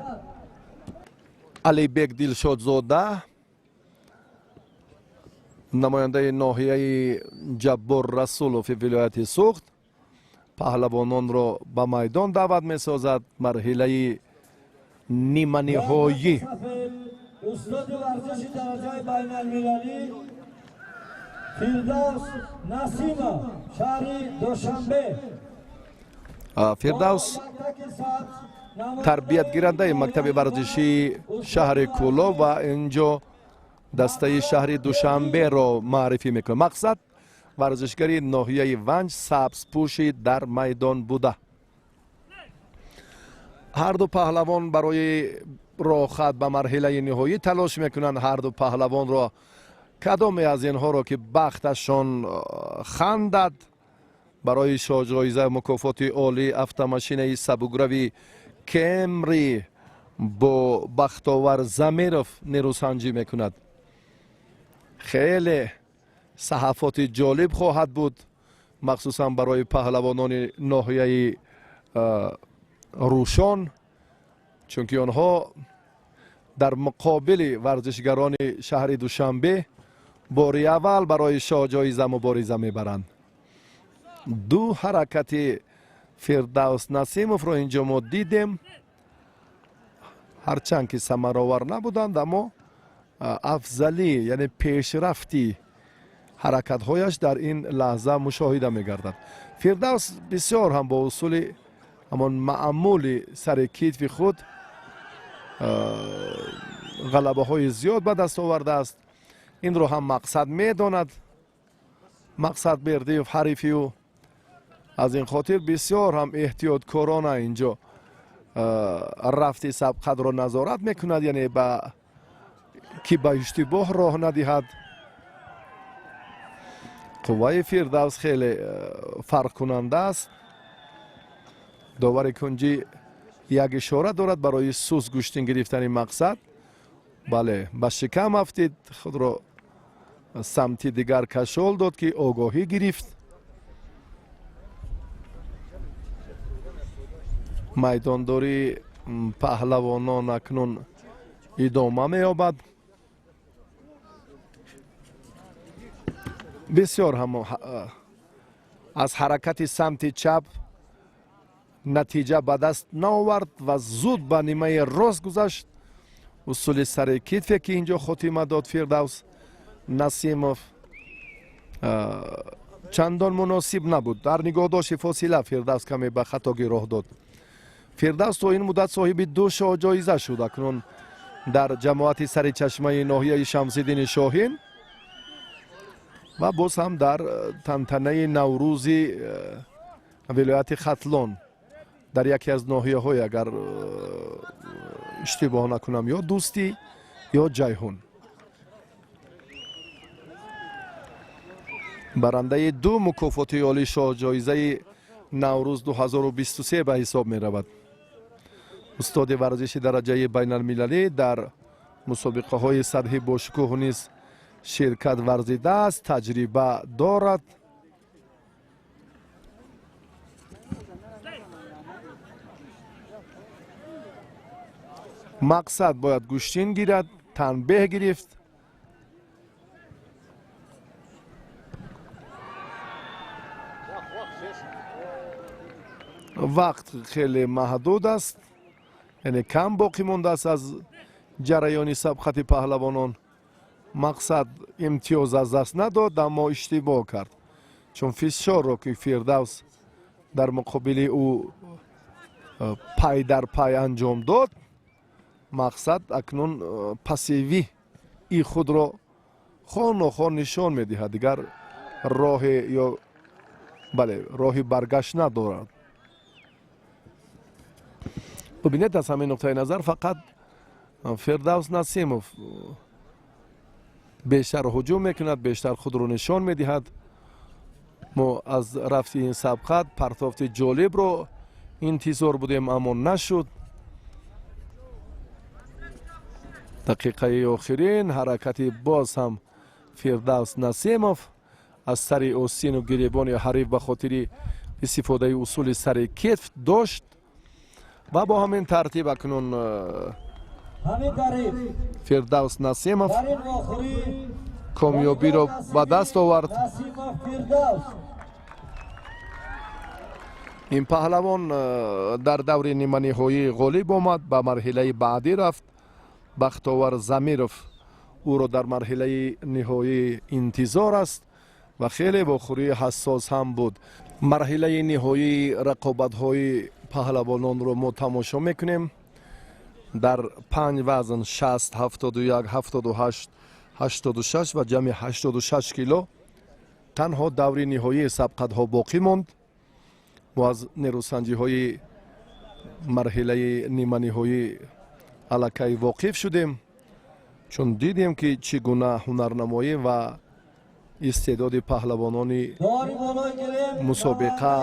Алибек Дилшодзода, намояндаи ноҳияи Ҷаббор Расулови вилояти Суғд, паҳлавононро ба майдон даъват месозад. Марҳилаи ниманиҳоӣ. Сафед, устоди варзиши дараҷаи байналмилалӣ Фирдавс Насимов, шаҳри Душанбе. Фирдавс тарбиятгирандаи мактаби варзишии шаҳри Кӯлоб ва инҷо дастаи шаҳри Душанберо маърифӣ мекунад. Мақсад, варзишгари ноҳияи Ванҷ, сабзпӯши дар майдон буда. Ҳарду паҳлавон барои роҳхат ба марҳилаи ниҳоӣ талош мекунанд. Ҳарду паҳлавонро кадоме аз инҳоро ки бахташон хандад, барои шоҳҷоиза, мукофоти олӣ, автомашинаи сабуграви Кемри, бо Бахтовар Замиров нерӯсанҷӣ мекунад. Хеле саҳафоти ҷолиб хоҳад буд, махсусан барои паҳлавонони ноҳияи Рӯшон, чунки онҳо дар муқобили варзишгарони шаҳри Душанбе бори аввал барои шоҳҷоиза мубориза мебаранд. Ду ҳаракати Фирдавс Насимовро инҷо мо дидем, ҳарчанд ки самаровар набуданд, аммо афзалӣ, яъне пешрафти ҳаракатҳояш дар ин лаҳза мушоҳида мегардад. Фирдавс бисёр ҳам бо усули ҳамон маъмули сари китфи худ ғалабаҳои зиёд ба даст овардааст. Инро ҳам Мақсад медонад, Мақсад Бердиев ҳарифи ӯ. Аз ин хотир бисёр ҳам эҳтиёткорона инҷо рафти сабқатро назорат мекунад, яъне ба ки ба иштибоҳ роҳ надиҳад. Қувваи Фирдавс хеле фарқкунанда аст. Довари кунҷӣ як ишора дорад барои сус гӯштин гирифтани Мақсад. Бале, ба шикам афтид, худро самти дигар кашол дод, ки огоҳӣ гирифт. Майдондории паҳлавонон акнун идома меёбад. Бисёр ҳам аз ҳаракати самти чап натиҷа ба даст наовард ва зуд ба нимаи рост гузашт. Усули сари китфе ки инҷо хотима дод Фирдавс Насимов, чандон муносиб набуд. Дар нигоҳдошти фосила Фирдавс каме ба хатогӣ роҳ дод. Фирдавс то ин муддат соҳиби ду шоҳҷоиза шуд. Акнун дар ҷамоати сари чашмаи ноҳияи Шамсиддини Шоҳин ва боз ҳам дар тантанаи Наврӯзи вилояти Хатлон дар яке аз ноҳияҳои, агар иштибоҳ накунам, ё Дӯстӣ ё Ҷайҳун. Барандаи ду мукофоти олии шоҳҷоизаи Наврӯз 2023 ба ҳисоб меравад. Устоди варзиши дараҷаи байналмилалӣ, дар мусобиқаҳои сатҳи бошукӯҳ низ ширкат варзидааст, таҷриба дорад. Мақсад бояд гӯштин гирад, танбеҳ гирифт. Вақт хеле маҳдуд аст, яъне кам боқӣ мондааст аз ҷараёни сабқати паҳлавонон. Мақсад имтиёз аз даст надод, аммо иштибоҳ кард, чун фишорро ки Фирдавс дар муқобили ӯ пай дар пай анҷом дод, Мақсад акнун пассивии худро хоҳ нохоҳ нишон медиҳад. Дигар роҳе ё бале, роҳи баргашт надорад. Бубинед, аз ҳамин нуқтаи назар фақат Фирдавс Насимов бештар ҳуҷум мекунад, бештар худро нишон медиҳад. Мо аз рафти ин сабқат партофти ҷолибро интизор будем, аммо нашуд. Дақиқаи охирин ҳаракати боз ҳам Фирдавс Насимов аз сари остину гиребони ҳариф ба хотири истифодаи усули сари кетф дошт ва бо ҳамин тартиб акнун ҳамин тариқ Фирдавс Насимов дар ин вохӯрӣ комёбиро ба даст овард. Насимов Фирдавс. Ин паҳлавон дар даври ниманиҳоӣ ғолиб омад, ба марҳилаи баъдӣ рафт. Бахтовар Замиров ӯро дар марҳилаи ниҳоӣ интизор аст ва хеле вохӯрии ҳассос ҳам буд. Марҳилаи ниҳоии рақобатҳои паҳлавононро мо тамошо мекунем. Дар панҷ вазн: 60, 71, 78, 86 ва ҷамъи 86 кило танҳо даври ниҳоии сабқатҳо боқӣ монд. Мо аз нерӯсанҷиҳои марҳилаи ниманиҳоӣ аллакай воқиф шудем, чун дидем, ки чӣ гуна ҳунарнамоӣ ва истеъдоди паҳлавонони Довари болои гилем мусобиқа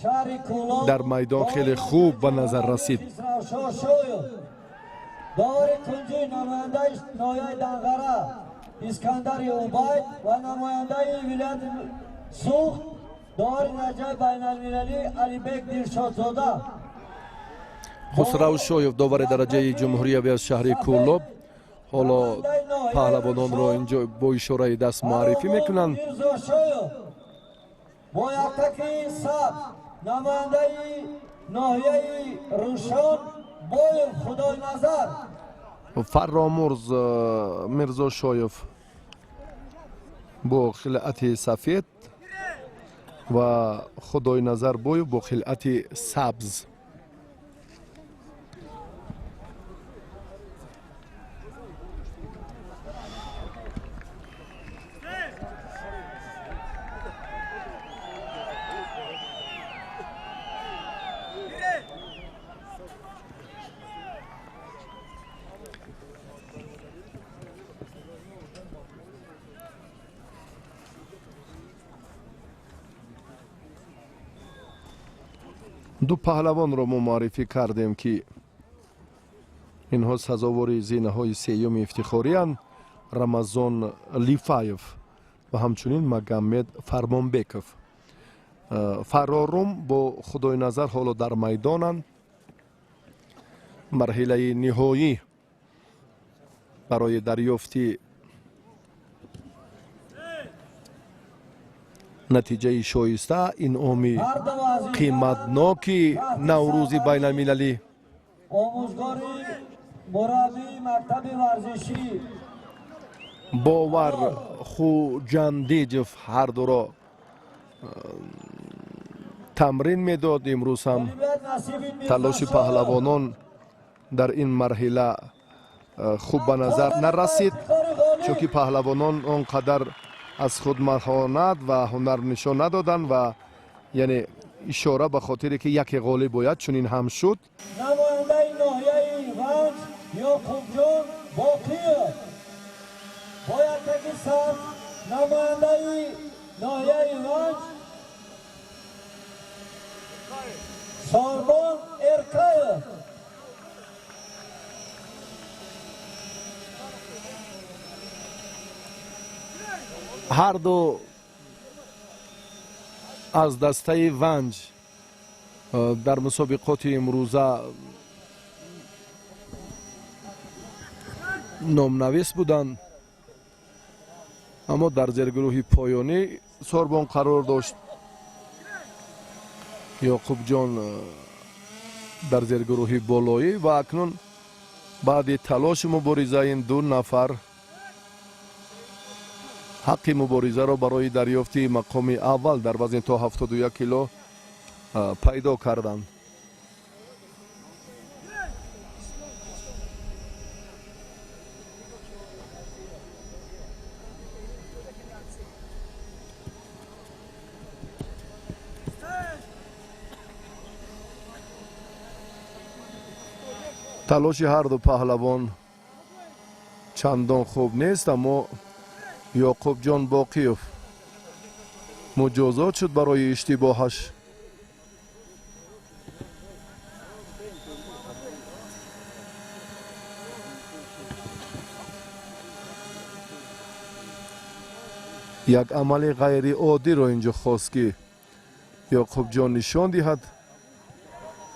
шаҳри Кӯлоб дар майдон хеле хуб ба назар расид. Хисравшоҳ Шоев, довари кунҷӣ намояндаи ноҳияи Данғара. Искандари Убайд ва намояндаи вилояти Суғд, довари дараҷаи байналмилалӣ Алибек Дилшодзода. Хусрав Шоев, довари дараҷаи ҷумҳуриявӣ аз шаҳри Кӯлоб, ҳоло паҳлавононро инҷо бо ишораи даст муаррифӣ мекунанд. Мирзошоев бо яктаки сабз, намояндаи ноҳияи Рӯшон Боев Худойназар. Фарромурз Мирзошоев бо хилъати сафед ва Худойназар Боев бо хилъати сабз. Ду паҳлавонро мо муаррифӣ кардем, ки инҳо сазовори зинаҳои сеюми ифтихорианд: Рамазон Лифаев ва ҳамчунин Магомед Фармонбеков. Фарорум бо Худойназар ҳоло дар майдонанд. Марҳилаи ниҳоӣ барои дарёфти натиҷаи шоиста, инъоми қиматноки Наврӯзи байналмилалӣ. Омӯзгори мураббии мактаби варзишӣ. Бовар Хуҷандиҷев ҳардуро тамрин медод. Имрӯз ҳам талоши паҳлавонон дар ин марҳила хуб ба назар нарасид, чунки паҳлавонон он қадар аз худ маҳонат ва ҳунар нишон надоданд ва яъне ишора ба хотире ки яке ғолиб бояд, чунин ҳам шуд. Намояндаи ноҳияи Ванҷ Ёқубҷон Боқиев бо яктаки сабз, намояндаи ноҳияи Ванҷ Сорбон Эркаев. Ҳарду аз дастаи Ванҷ дар мусобиқоти имрӯза номнавис буданд, аммо дар зергурӯҳи поёнӣ Сорбон қарор дошт, Ёқубҷон дар зергурӯҳи болоӣ. Ва акнун баъди талошу мубориза ин ду нафар ҳаққи муборизаро барои дарёфти мақоми аввал дар вазни то 71 кило пайдо карданд. Талоши ҳарду паҳлавон чандон хуб нест, аммо Ёқубҷон Боқиев муҷозот шуд барои иштибоҳаш. Як амали ғайриоддиро инҷо хост, ки Ёқубҷон нишон диҳад,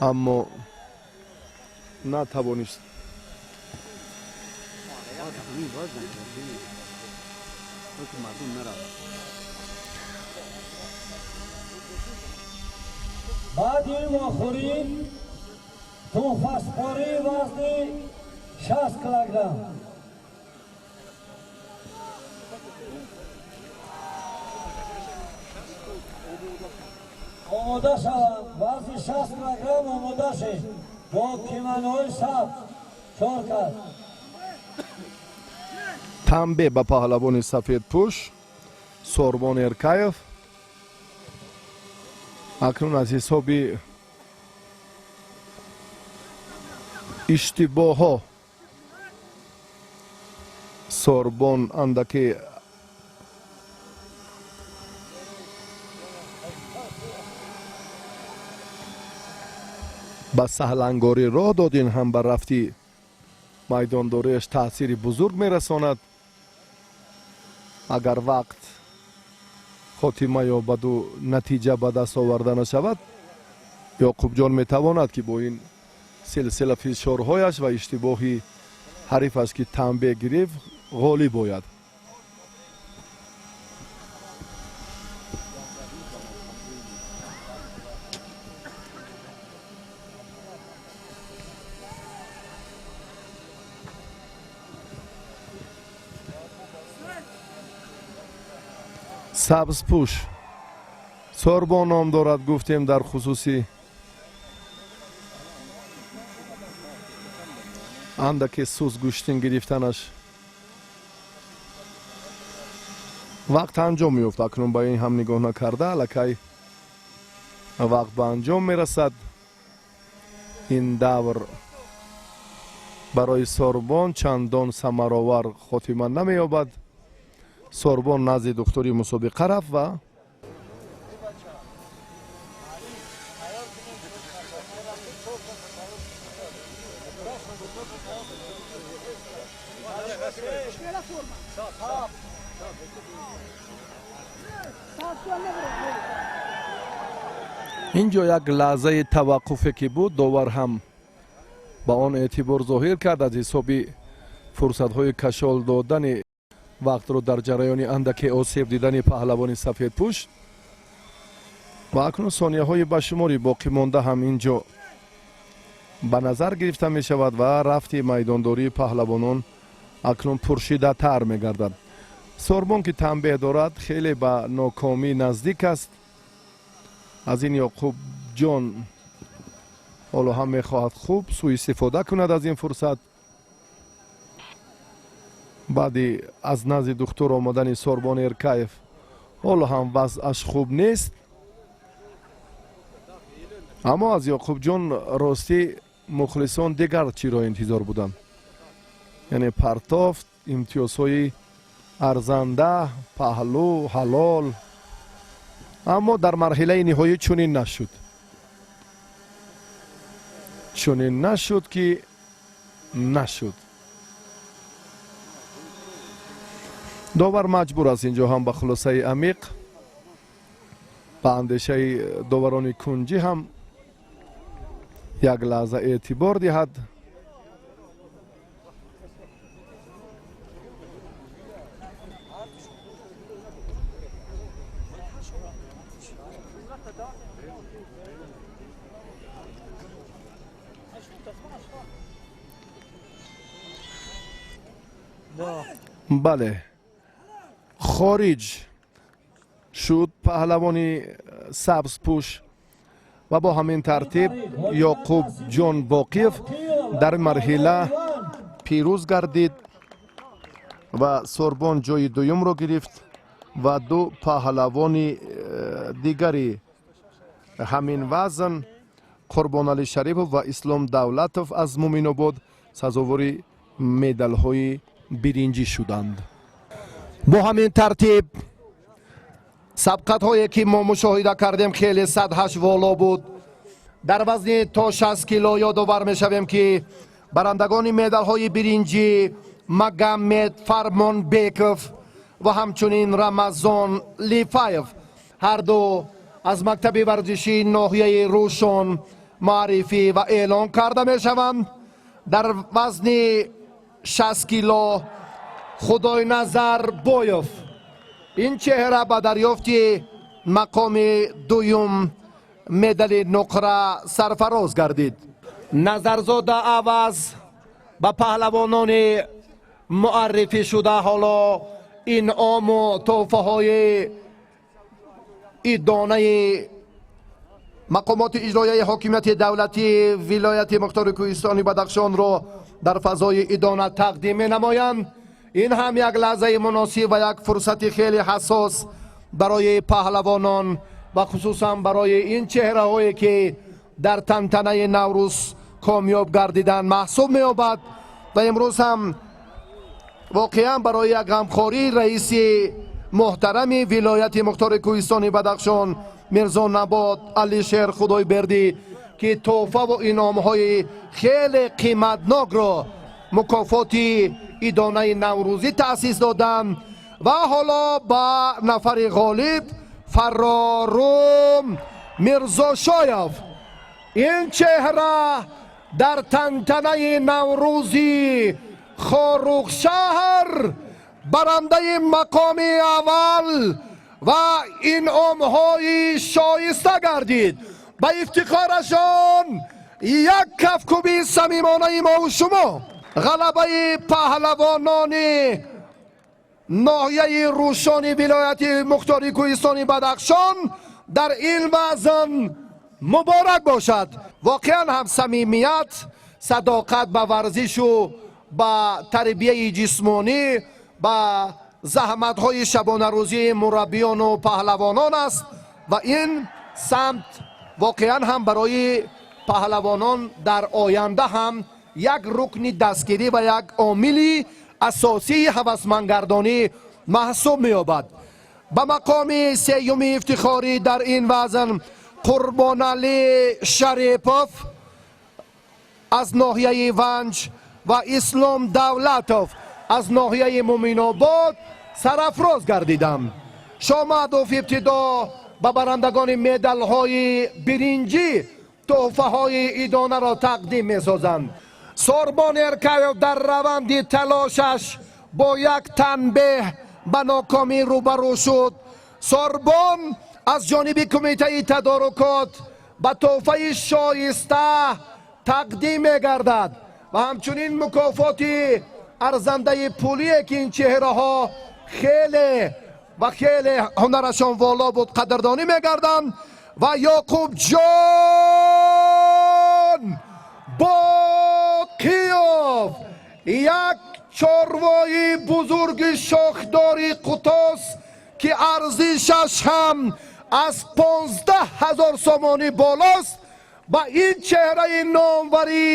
аммо натавонист. Баъди вохӯрӣ тӯҳфаспории вазни 60 килограмм. Омода шаванд, вазни 60 килограмм омода шед бо киманои сабз, чор кас. Танбе ба паҳлавони сафедпӯш Сорбон Эркаев. Акнун аз ҳисоби иштибоҳҳо Сорбон андаке ба саҳлангорӣ роҳ дод. Ин ҳам ба рафти майдондориаш таъсири бузург мерасонад. Агар вақт хотима ёбаду натиҷа ба даст оварда нашавад, Ёқубҷон метавонад, ки бо ин силсила фишорҳояш ва иштибоҳи ҳарифаш, ки танбеҳ гирифт, ғолиб ояд. Сабзпӯш Сорбон ном дорад. Гуфтем, дар хусуси андаке сус гӯштин гирифтанаш вақт анҷом меёфт. Акнун ба ин ҳам нигоҳ накарда, аллакай вақт ба анҷом мерасад. Ин давр барои Сорбон чандон самаровар хотима намеёбад. Сорбон назди духтури мусобиқа рафт ва ин ҷо як лаҳзаи таваққуфе ки буд, довар ҳам ба он эътибор зоҳир кард, аз ҳисоби фурсатҳои кашол додани вақтро дар ҷараёни андаке осеб дидани паҳлавони сафедпӯш. Ва акнун сонияҳои ба шумори боқӣ монда ҳам ин ҷо ба назар гирифта мешавад ва рафти майдондории паҳлавонон акнун пуршиддаттар мегардад. Сорбон, ки танбеҳ дорад, хеле ба нокомӣ наздик аст. Аз ин Ёқубҷон ҳоло ҳам мехоҳад хуб сӯистифода кунад аз ин фурсат. Баъди аз назди духтур омадани Сорбон Эркаев ҳоло ҳам вазъаш хуб нест, аммо аз Ёқубҷон, ростӣ, мухлисон дигар чиро интизор буданд, яъне партофт, имтиёзҳои арзанда, паҳлӯ ҳалол. Аммо дар марҳилаи ниҳоӣ чунин нашуд, чунин нашуд, ки нашуд. Довар маҷбур аст инҷо ҳам ба хулосаи амиқ, ба андешаи доварони кунҷӣ ҳам як лаҳза эътибор диҳад. Бале, хориҷ шуд паҳлавони сабзпӯш ва бо ҳамин тартиб Ёқуб Ҷон Боқиев дар марҳила пирӯз гардид ва Сорбон ҷои дуюмро гирифт ва ду паҳлавони дигари ҳамин вазн, Қурбоналӣ Шарипов ва Ислом Давлатов аз Муминобод, сазовори медалҳои биринҷӣ шуданд. Бо ҳамин тартиб, сабқатҳое ки мо мушоҳида кардем, хеле сатҳаш воло буд. Дар вазни то 60 кило ёдовар мешавем, ки барандагони медалҳои биринҷӣ Магомед Фармонбеков ва ҳамчунин Рамазон Лифаев, ҳарду аз мактаби варзишии ноҳияи Рӯшон, муаррифӣ ва эълон карда мешаванд. Дар вазни 60 кило Худойназар Боев, ин чеҳра ба дарёфти мақоми дуюм, медали нуқра сарфароз гардид. Назарзода Аваз ба паҳлавонони муаррифӣ шуда ҳоло инъому тӯҳфаҳои идонаи мақомоти иҷроияи ҳокимияти давлатии вилояти мухтори кӯҳистони Бадахшонро дар фазои идона тақдим менамоянд. Ин ҳам як лаҳзаи муносиб ва як фурсати хеле ҳассос барои паҳлавонон ва хусусан барои ин чеҳраҳое, ки дар тантанаи Наврӯз комёб гардидан, маҳсуб меёбад. Ва имрӯз ҳам воқеан барои як ғамхории раиси муҳтарами вилояти мухтори кӯҳистони Бадахшон Мирзо Набот Алишер Худойбердӣ, ки тӯҳфаву инъомҳои хеле қиматнокро мукофоти идонаи наврӯзӣ таъсис доданд. Ва ҳоло ба нафари ғолиб Фаррорум Мирзошоев. Ин чеҳра дар тантанаи Наврӯзи Хоруғшаҳр барандаи мақоми аввал ва инъомҳои шоиста гардид. Ба ифтихорашон як кафкӯби самимонаи мову шумо. Ғалабаи паҳлавонони ноҳияи Рӯшони вилояти мухтори Кӯҳистони Бадахшон дар ин вазн муборак бошад. Воқеан ҳам самимият, садоқат ба варзишу ба тарбияи ҷисмонӣ, ба заҳматҳои шабонарӯзии мураббиёну паҳлавонон аст ва ин самт воқеан ҳам барои паҳлавонон дар оянда ҳам як рукни дастгирӣ ва як омили асосии ҳавасмандгардонӣ маҳсуб меёбад. Ба мақоми сеюми ифтихорӣ дар ин вазн Қурбоналӣ Шарипов аз ноҳияи Ванҷ ва Ислом Давлатов аз ноҳияи Муминобод сарафроз гардиданд. Шомадов ибтидо ба барандагони медалҳои биринҷӣ тӯҳфаҳои идонаро тақдим месозанд. Сорбон Эркаев дар раванди талошаш бо як танбеҳ ба нокомӣ рӯбарӯ шуд. Сорбон аз ҷониби кумитаи тадорукот ба тӯҳфаи шоиста тақдим мегардад ва ҳамчунин мукофоти арзандаи пулие, ки ин чеҳраҳо хеле ва хеле ҳунарашон воло буд, қадрдонӣ мегарданд. Ва Ёқубҷон Боқиёв як чорвои бузурги шохдори қутос, ки арзишаш ҳам аз 15 000 сомонӣ болост, ба ин чеҳраи номвари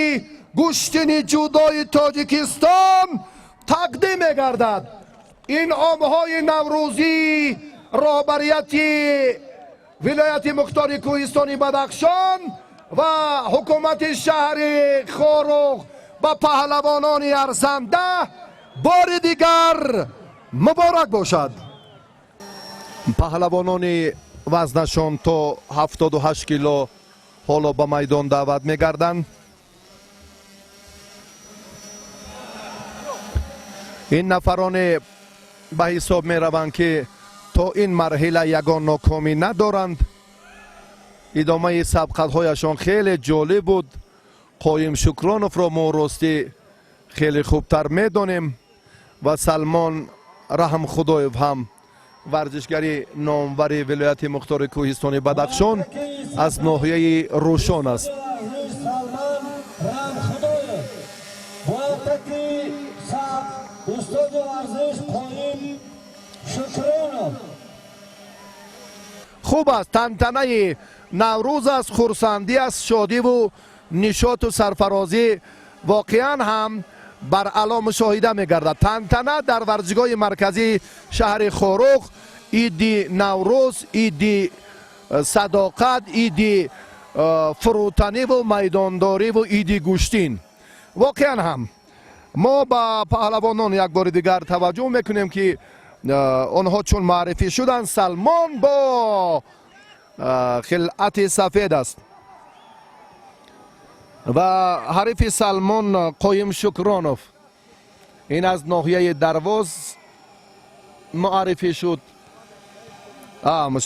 гӯштини ҷудои Тоҷикистон тақдим мегардад. Инъомҳои наврӯзӣ роҳбарияти вилояти мухтори Кӯҳистони Бадахшон ва ҳукумати шаҳри Хоруғ ба паҳлавонони арзанда бори дигар муборак бошад. Паҳлавонони вазнашон то 78 кило ҳоло ба майдон даъват мегарданд. Ин нафароне ба ҳисоб мераванд, ки то ин марҳила ягон нокомӣ надоранд. Идомаи сабқатҳояшон хеле ҷолиб буд. Қоим Шукроновро мо ростӣ хеле хубтар медонем ва Салмон Раҳмхудоев ҳам варзишгари номвари вилояти мухтори Кӯҳистони Бадахшон аз ноҳияи Рӯшон аст. Салман Рамхудоев бояд саб устоди варзиш Қоим Шукронов. Хуб аст, тантанаи Наврӯз аст, хурсандӣ аст, шодиву нишоту сарфарозӣ воқеан ҳам бар аъло мушоҳида мегардад. Тантана дар варзишгоҳи марказии шаҳри Хоруғ, иди Наврӯз, иди садоқат, иди фурӯтаниву майдондориву иди гӯштин. Воқеан ҳам мо ба паҳлавонон як бори дигар таваҷҷӯҳ мекунем, ки онҳо чун муаррифӣ шуданд. Салмон бо хилъати сафед аст ва ҳарифи Салмон Қоим Шукронов, ин аз ноҳияи Дарвоз муаррифӣ шуд,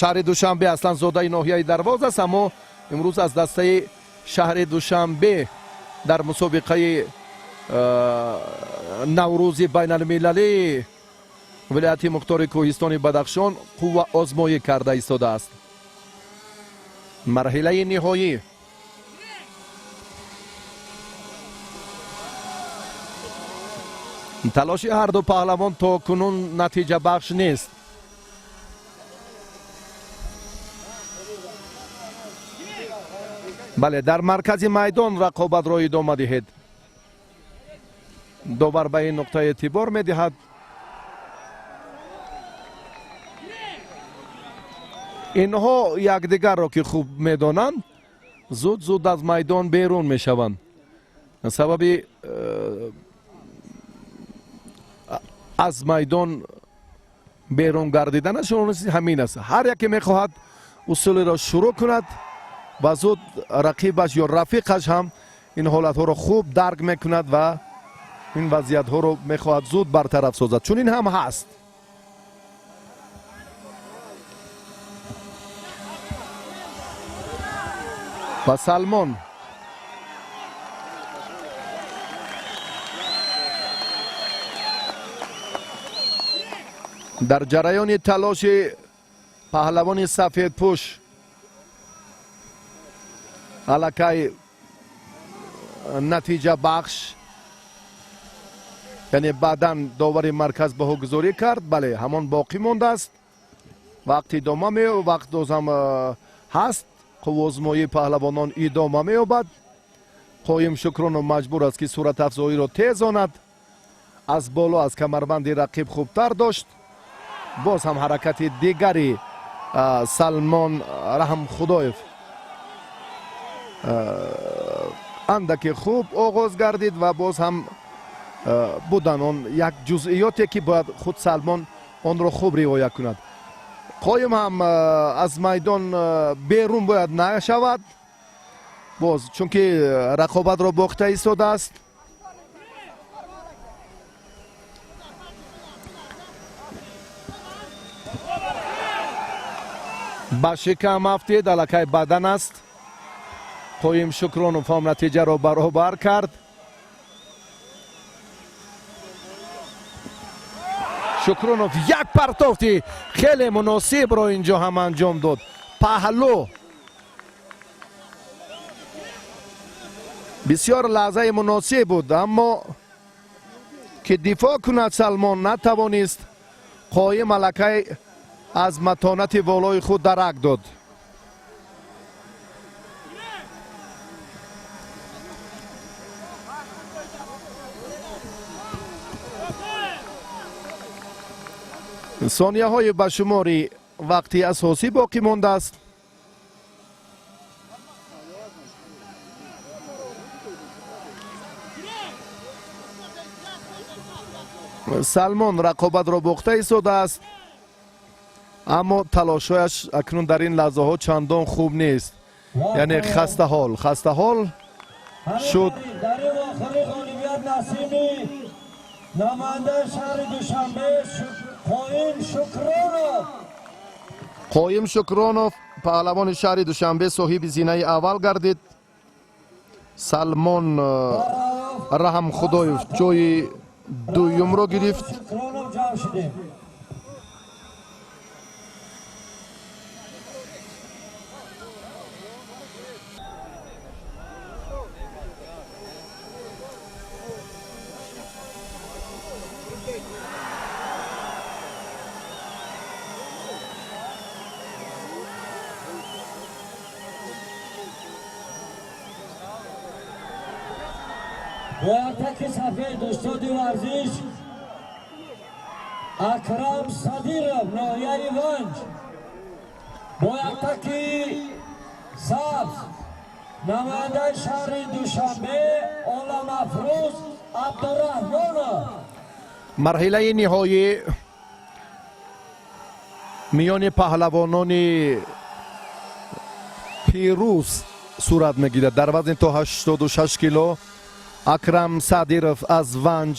шаҳри Душанбе, аслан зодаи ноҳияи Дарвоз аст, аммо имрӯз аз дастаи шаҳри Душанбе дар мусобиқаи Наврӯзи байналмилалии вилояти мухтори Кӯҳистони Бадахшон қувва озмоӣ карда истодааст. Марҳилаи ниҳоӣ. Талоши ҳарду паҳлавон то кунун натиҷабахш нест. Бале, дар маркази майдон рақобатро идома диҳед. Довар ба ин нуқта эътибор медиҳад. Инҳо якдигарро ки хуб медонанд, зуд зуд аз майдон берун мешаванд. Сабаби аз майдон Берун гардиданашон ҳамин аст. Ҳар яке мехоҳад усулеро шурӯъ кунад ва зуд рақибаш ё рафиқаш ҳам ин ҳолатҳоро хуб дарк мекунад ва ин вазъиятҳоро мехоҳад зуд бартараф созад. Чунин ҳам ҳаст. Ва Салмон дар ҷараёни талоши паҳлавони сафедпӯш аллакай натиҷабахш, яъне баъдан довари марказ баҳогузорӣ кард, бале, ҳамон боқӣ мондааст. Вақт идома вақт дозам ҳаст. Қувваозмоии паҳлавонон идома меёбад. Қоим Шукронов маҷбур аст, ки суратафзоиро тезонад. Аз боло аз камарбанди рақиб хубтар дошт. Боз ҳам ҳаракати дигари Салмон Раҳмхудоев андаке хуб оғоз гардид ва боз ҳам будан он як ҷузъиёте, ки бояд худ Салмон онро хуб риоя кунад. Қоим ҳам аз майдон берун бояд нашавад боз, чунки рақобатро бохта истодааст. Ба шикам афтид, аллакай бадан аст. Қоим Шукронов ҳам натиҷаро баробар кард. Шукронов як партофти хеле муносибро инҷо ҳам анҷом дод. Паҳлӯ бисёр лаҳзаи муносиб буд, аммо ки дифоъ кунад Салмон натавонист. Қоим аллакай аз матонати волои худ дарак дод. Сонияҳои ба шумори вақти асосӣ боқӣ мондааст. Салмон рақобатро бохта истодааст, аммо талошҳояш акнун дар ин лаҳзаҳо чандон хуб нест, яъне хастаҳол хастаҳол шуд. Дар ин охири ғолибият насиби намояндаи шаҳри Душанбе Қоим Шукронов. Қоим Шукронов, паҳлавони шаҳри Душанбе, соҳиби зинаи аввал гардид. Салмон Раҳмхудоев ҷои дуюмро гирифт. Шукронов ҷамъ шудем. Бо яктаки сафед устоди варзиш Акрам Садиров, ноҳияи Ванҷ, бо яктаки сабз намояндаи шаҳри Душанбе Оламафрӯз Абдураҳмонов. Марҳилаи ниҳоӣ миёни паҳлавонони пирӯз сурат мегирад. Дар вазни то 86 кило Акрам Садиров аз Ванҷ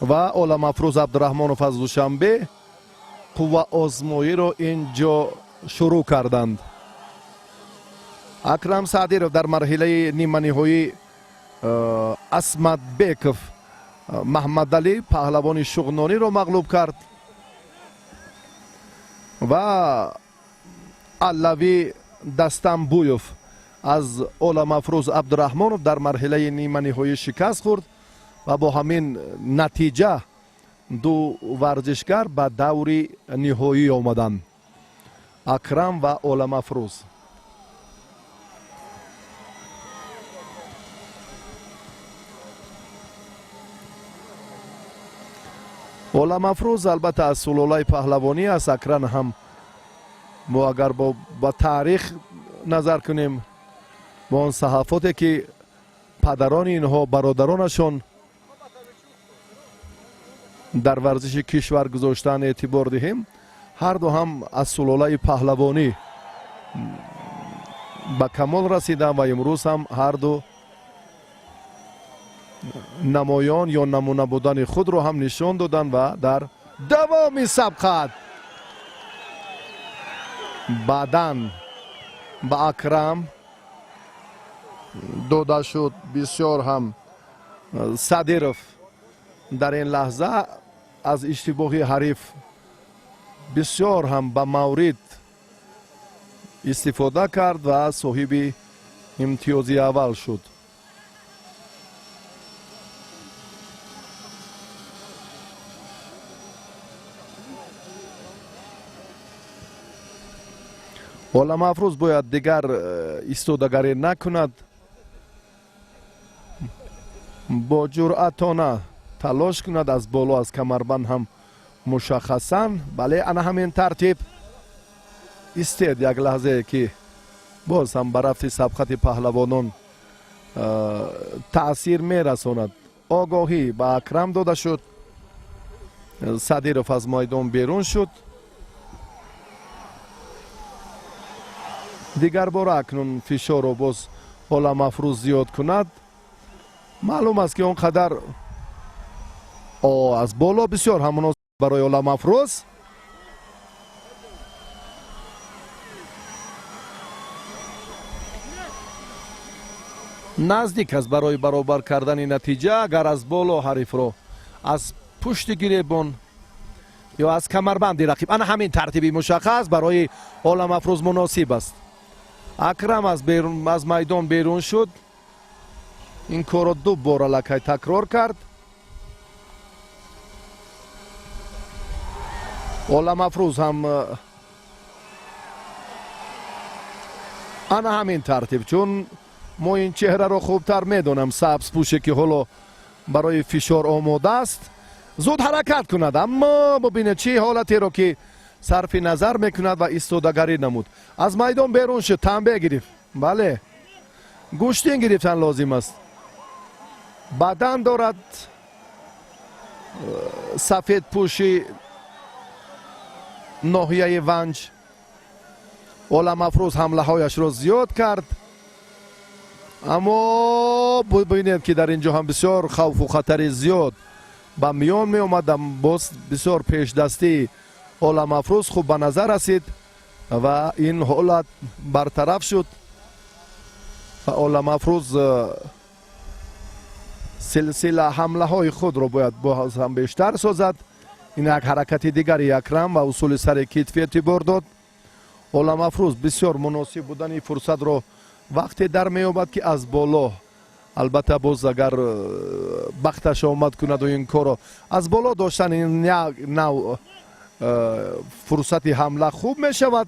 ва Оламафрӯз Абдураҳмонов аз Душанбе қувваозмоиро ин ҷо шурӯъ карданд. Акрам Садиров дар марҳилаи ниманиҳоӣ Асмадбеков Маҳмадалӣ, паҳлавони шуғнониро мағлуб кард ва Аллавӣ Дастамбуев аз Оламафрӯз Абдураҳмонов дар марҳилаи ниманиҳоӣ шикаст хӯрд ва бо ҳамин натиҷа ду варзишгар ба даври ниҳоӣ омаданд, Акрам ва Оламафрӯз. Оламафрӯз албатта аз сулолаи паҳлавонӣ аст. Акрам ҳам мо агар ба таърих назар кунем, бо он саҳафоте ки падарони инҳо, бародаронашон Дар варзиши кишвар гузоштан эътибор диҳем, ҳарду ҳам аз сулолаи паҳлавонӣ ба камол расиданд ва имрӯз ҳам ҳарду намоён ё намуна будани худро ҳам нишон доданд ва дар давоми сабқат баъдан ба Акрам дода шуд. Бисёр ҳам Садиров дар ин лаҳза аз иштибоҳи ҳариф бисёр ҳам ба маврид истифода кард ва соҳиби имтиёзи аввал шуд. Оламафрӯз бояд дигар истодагарӣ накунад, бо ҷуръатона талош кунад аз боло, аз камарбанд ҳам мушаххасан. Бале, ана ҳамин тартиб истед як лаҳзае, ки боз ҳам ба рафти сабқати паҳлавонон таъсир мерасонад. Огоҳӣ ба Акрам дода шуд, Садиров аз майдон берун шуд. Дигарбора акнун фишорро боз Оламафрӯз зиёд кунад. Маълум аст, ки он қадар аз боло бисёр ҳам муносиб барои Оламафрӯз. Наздик аст барои баробар кардани натиҷа, агар аз боло ҳарифро аз пушти гиребон ё аз камарбанди рақиб. Ана ҳамин тартиби мушаххас барои Оламафрӯз муносиб аст. Акрам аз майдон берун шуд, ин корро ду бор аллакай такрор кард. Оламафрӯз ҳам ана ҳамин тартиб, чун мо ин чеҳраро хубтар медонам, сабзпӯше, ки ҳоло барои фишор омода аст, зуд ҳаракат кунад. Аммо бубинед, чӣ ҳолатеро ки сарфи назар мекунад ва истодагарӣ намуд, аз майдон берун шуд, танбеҳ гирифт. Бале, гӯштин гирифтан лозим аст. Бадан дорад сафедпӯши ноҳияи Ванҷ. Оламафрӯз ҳамлаҳояшро зиёд кард, аммо бубинед, ки дар ин ҷо ҳам бисёр хавфу хатари зиёд ба миён меомад. Боз бисёр пешдастии Оламафрӯз хуб ба назар расид ва ин ҳолат бартараф шуд ва Оламафрӯз силсила ҳамлаҳои худро бояд боз ҳам бештар созад. Ин як ҳаракати дигари Акрам ва усули сари китф эътибор дод. Оламафрӯз бисёр муносиб будани фурсатро вақте дар меёбад, ки аз боло, албатта, боз агар бахташ омад кунаду ин корро аз боло доштан, ин як нав фурсати ҳамла хуб мешавад.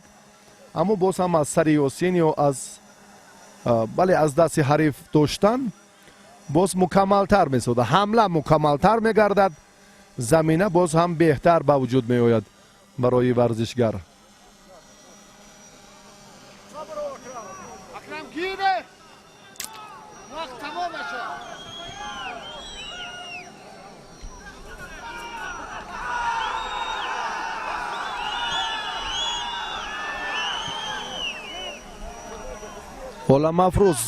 Аммо боз ҳам аз сари ёсин ё аз бале, аз дасти ҳариф доштан боз мукаммалтар месозад, ҳамла мукаммалтар мегардад, замина боз ҳам беҳтар ба вуҷуд меояд барои варзишгар. Акрам гире! Вақт тамом нашад. Оламафрӯз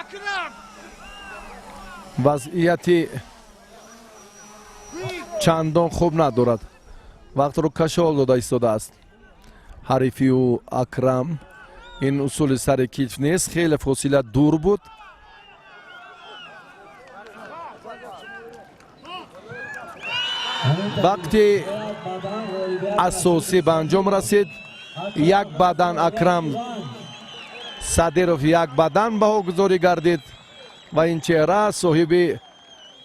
Акрам! вазъияти чандон хуб надорад, вақтро кашол дода истодааст ҳарифи ӯ Акрам. Ин усули сари китф нест, хеле фосила дур буд. Вақти асосӣ ба анҷом расид. Як баъдан Акрам Садиров як бадан баҳогузорӣ гардид ва ин чеҳра соҳиби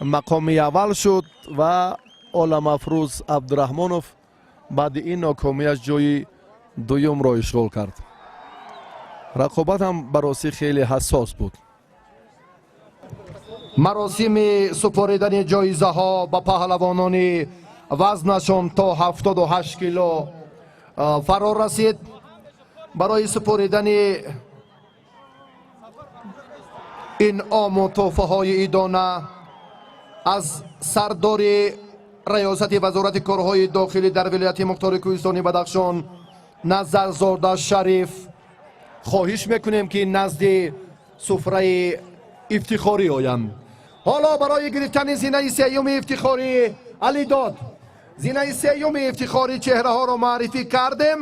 мақоми аввал шуд ва Оламафрӯз Абдураҳмонов баъди ин нокомиаш ҷои дуюмро ишғол кард. Рақобат ҳам баросӣ хеле ҳассос буд. Маросими супоридани ҷоизаҳо ба паҳлавонони вазнашон то 78 кило фаро расид. Барои супоридани инъому тӯҳфаҳои идона аз сардори Раёсати Вазорати корҳои дохилӣ дар вилояти Мухтори Кӯҳистони Бадахшон Назарзода Шариф хоҳиш мекунем, ки назди суфраи ифтихорӣ оянд. Ҳоло барои гирифтани зинаи сеюми ифтихорӣ, Алидод, зинаи сеюми ифтихорӣ чеҳраҳоро муаррифӣ кардем.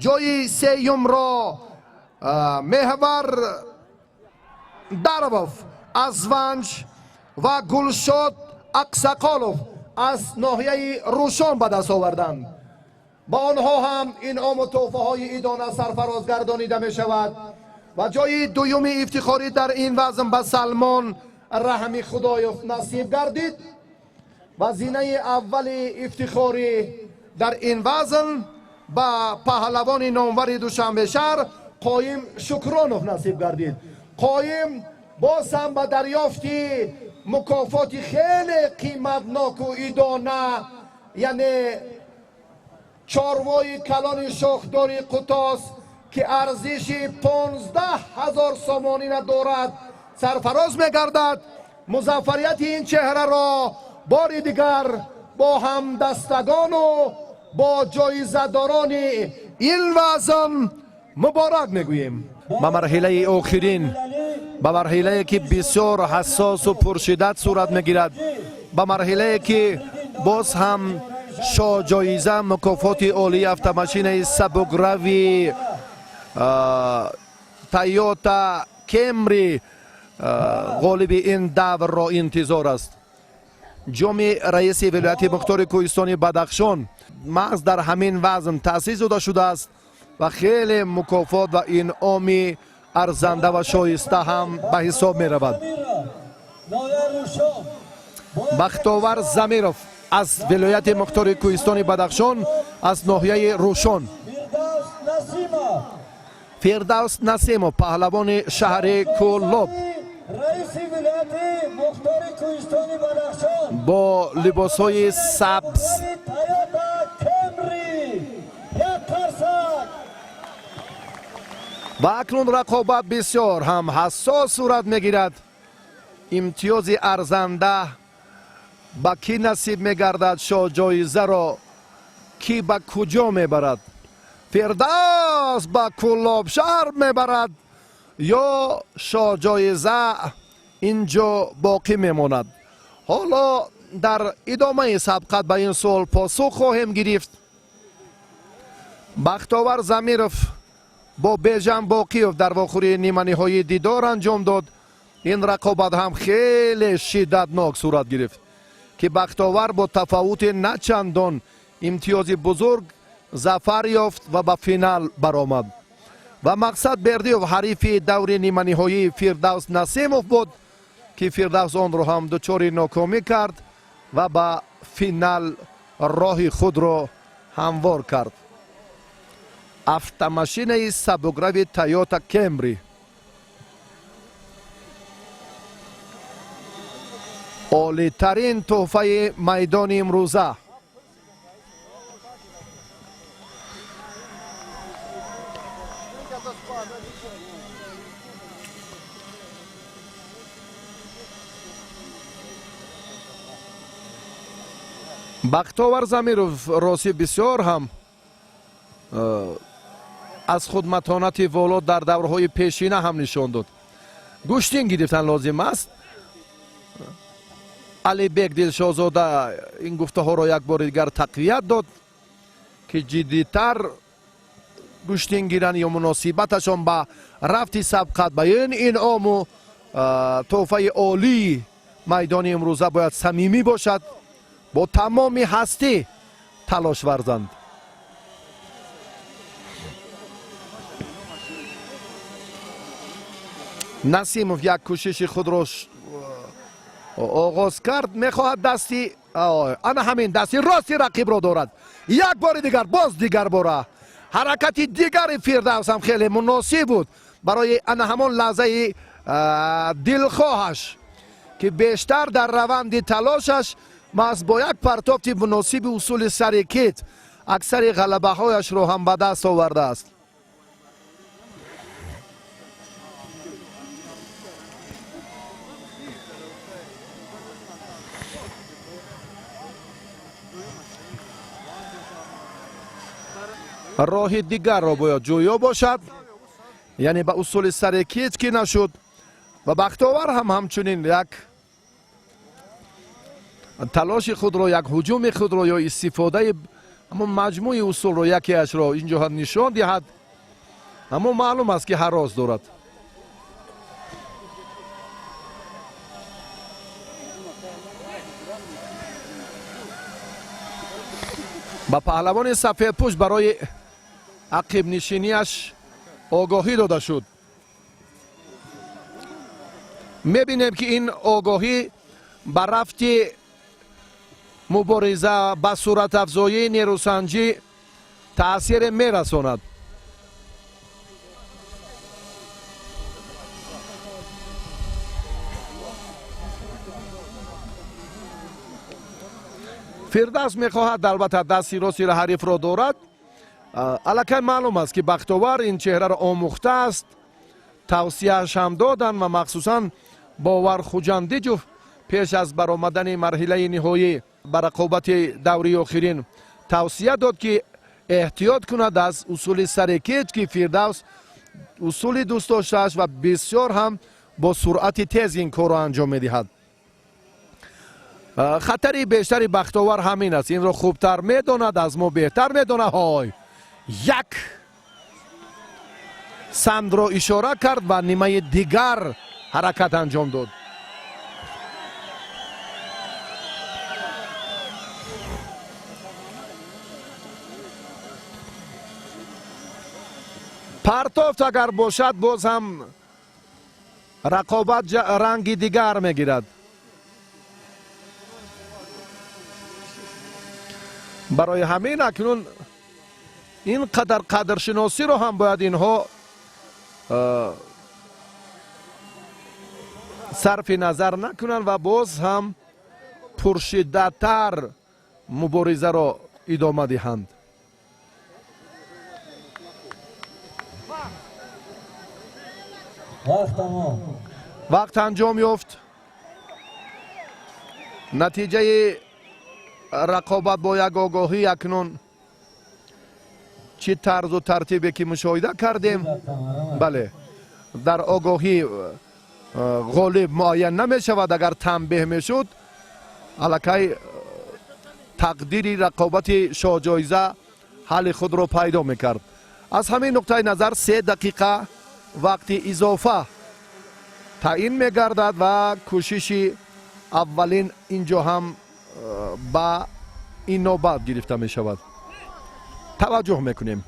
Ҷои сеюмро Меҳвар Даровов аз Ванҷ ва Гулшод Ақсақолов аз ноҳияи Рӯшон ба даст оварданд. Ба онҳо ҳам инъому тӯҳфаҳои идона сарфароз гардонида мешавад. Ва ҷои дуюми ифтихорӣ дар ин вазн ба Салмон Раҳми Худоев насиб гардид ва зинаи аввали ифтихорӣ дар ин вазн ба паҳлавони номвари Душанбе шаҳр Қоим Шукронов насиб гардид. Қоим боз ҳам ба дарёфти мукофоти хеле қиматноку идона, яъне чорвои калони шохдори қутос, ки арзиши 15 000 сомонина дорад, сарфароз мегардад. Музаффарияти ин чеҳраро бори дигар бо ҳамдастагону бо ҷоизадорони ин вазн муборак мегӯем. Ба марҳилаи охирин, ба марҳилае, ки бисёр ҳассосу пуршиддат сурат мегирад, ба марҳилае, ки боз ҳам шоҳҷоиза, мукофоти олии автомашинаи сабукрави Тойота Кемри ғолиби ин даврро интизор аст. Ҷоми раиси вилояти Мухтори Кӯҳистони Бадахшон маҳз дар ҳамин вазн таъсис дода шудааст ва хеле мукофот ва инъоми арзанда ва шоиста ҳам ба ҳисоб меравад. Бахтовар Замиров аз вилояти Мухтори Кӯҳистони Бадахшон, аз ноҳияи Рӯшон. Фирдавс Насимов, паҳлавони шаҳри Кӯлоб, раиси вилояти Мухтори Кӯҳистони Бадахшон бо либосҳои сабз. Тойота Кемри, як қарсак. Ва акнун рақобат бисёр ҳам ҳассос сурат мегирад. Имтиёзи арзанда ба кӣ насиб мегардад? Шоҳҷоизаро кӣ ба куҷо мебарад? Фирдавс ба Кӯлоб шаҳр мебарад ё шоҳҷоиза ин ҷо боқӣ мемонад? Ҳоло дар идомаи сабқат ба ин суол посух хоҳем гирифт. Бахтовар Замиров бо Бежан Боқиев дар вохӯрии ниманиҳоӣ дидор анҷом дод. Ин рақобат ҳам хеле шиддатнок сурат гирифт, ки Бахтовар бо тафовути на чандон имтиёзи бузург зафар ёфт ва ба финал баромад. Ва Мақсад Бердиев ҳарифи даври ниманиҳоии Фирдавс Насимов буд, ки Фирдавс онро ҳам дучори нокомӣ кард ва ба финал роҳи худро ҳамвор кард. Автомашинаи сабукрави Тойота Кемри, олитарин тӯҳфаи майдони имрӯза. Бахтовар Замиров росӣ бисёр ҳам аз худ матонати воло дар даврҳои пешина ҳам нишон дод. Гӯштин гирифтан лозим аст. Алибек Дилшозода ин гуфтаҳоро як бори дигар тақвият дод, ки ҷиддитар гӯштин гиранд ё муносибаташон ба рафти сабқат, ба ин инъому тӯҳфаи олии майдони имрӯза бояд самимӣ бошад, бо тамоми ҳастӣ талош варзанд. Насимов як кӯшиши худро оғоз кард, мехоҳад дасти, ана ҳамин дасти рости рақибро дорад. Як бори дигар, боз дигар бора ҳаракати дигари Фирдавс ҳам хеле муносиб буд барои ана ҳамон лаҳзаи дилхоҳаш, ки бештар дар раванди талошаш маҳз бо як партофти муносиби усули сари кит аксари ғалабаҳояшро ҳам ба даст овардааст. Роҳи дигарро бояд ҷӯё бошад, яъне ба усули сари кеч ки нашуд ва Бахтовар ҳам ҳамчунин як талоши худро, як ҳуҷуми худро ё истифодаи ҳамон маҷмӯи усулро якеашро инҷо нишон диҳад, аммо маълум аст, ки ҳарос дорад. Ба паҳлавони сафедпӯш барои ақибнишинияш огоҳӣ дода шуд. Мебинем, ки ин огоҳӣ ба рафти мубориза, ба суръатафзоии нерӯсанҷӣ таъсире мерасонад. Фирдавс мехоҳад, албатта, дасти рости ҳарифро дорад. Аллакай маълум аст, ки Бахтовар ин чеҳраро омӯхтааст, тавсияаш ҳам доданд ва махсусан Бовар Хуҷандиҷов пеш аз баромадани марҳилаи ниҳоӣ ба рақобати даври охирин тавсия дод, ки эҳтиёт кунад аз усули сари кеч, ки Фирдавс усули дӯстдоштааш ва бисёр ҳам бо суръати тез ин корро анҷом медиҳад. Хатари бештари Бахтовар ҳамин аст, инро хубтар медонад, аз мо беҳтар медонад. Ҳой, як самтро ишора кард ва нимаи дигар ҳаракат анҷом дод. Партофт агар бошад, боз ҳам рақобат ранги дигар мегирад. Барои ҳамин акнун ин қадар қадршиносиро ҳам бояд инҳо сарфи назар накунанд ва боз ҳам пуршиддаттар муборизаро идома диҳанд. Вақт тамом. Вақт анҷом ёфт. Натиҷаи рақобат бо як огоҳӣ акнун чӣ тарзу тартибе ки мушоҳида кардем, бале, дар огоҳӣ ғолиб муайян намешавад. Агар танбеҳ мешуд, аллакай тақдири рақобати шоҳҷоиза ҳалли худро пайдо мекард. Аз ҳамин нуқтаи назар 3 дақиқа вақти изофа таъин мегардад ва кӯшиши аввалин инҷо ҳам ба ин навбат гирифта мешавад. Таваҷҷӯҳ мекунем.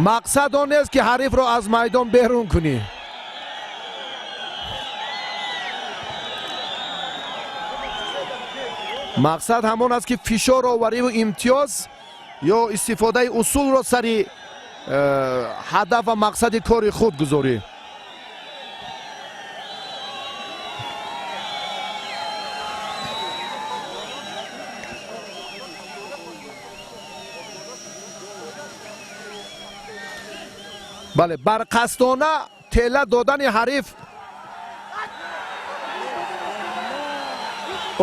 Мақсад он нест, ки ҳарифро аз майдон берун кунӣ. Мақсад ҳамон аст, ки фишор овариву имтиёз ё истифодаи усулро сари ҳадаф ва мақсади кори худ гузорӣ. Бале, барқасдона тела додани ҳариф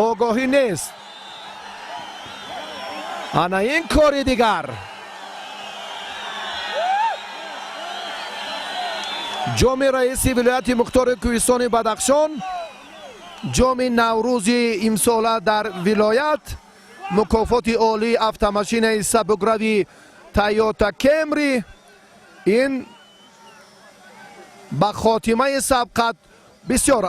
огоҳӣ нест. Ана ин кори дигар. Ҷоми раиси вилояти мухтори кӯҳистони Бадахшон, ҷоми Наврӯзи имсола дар вилоят, мукофоти олии автомашинаи сабукрави Тойота Кемри. Ин ба хотимаи сабқат бисёр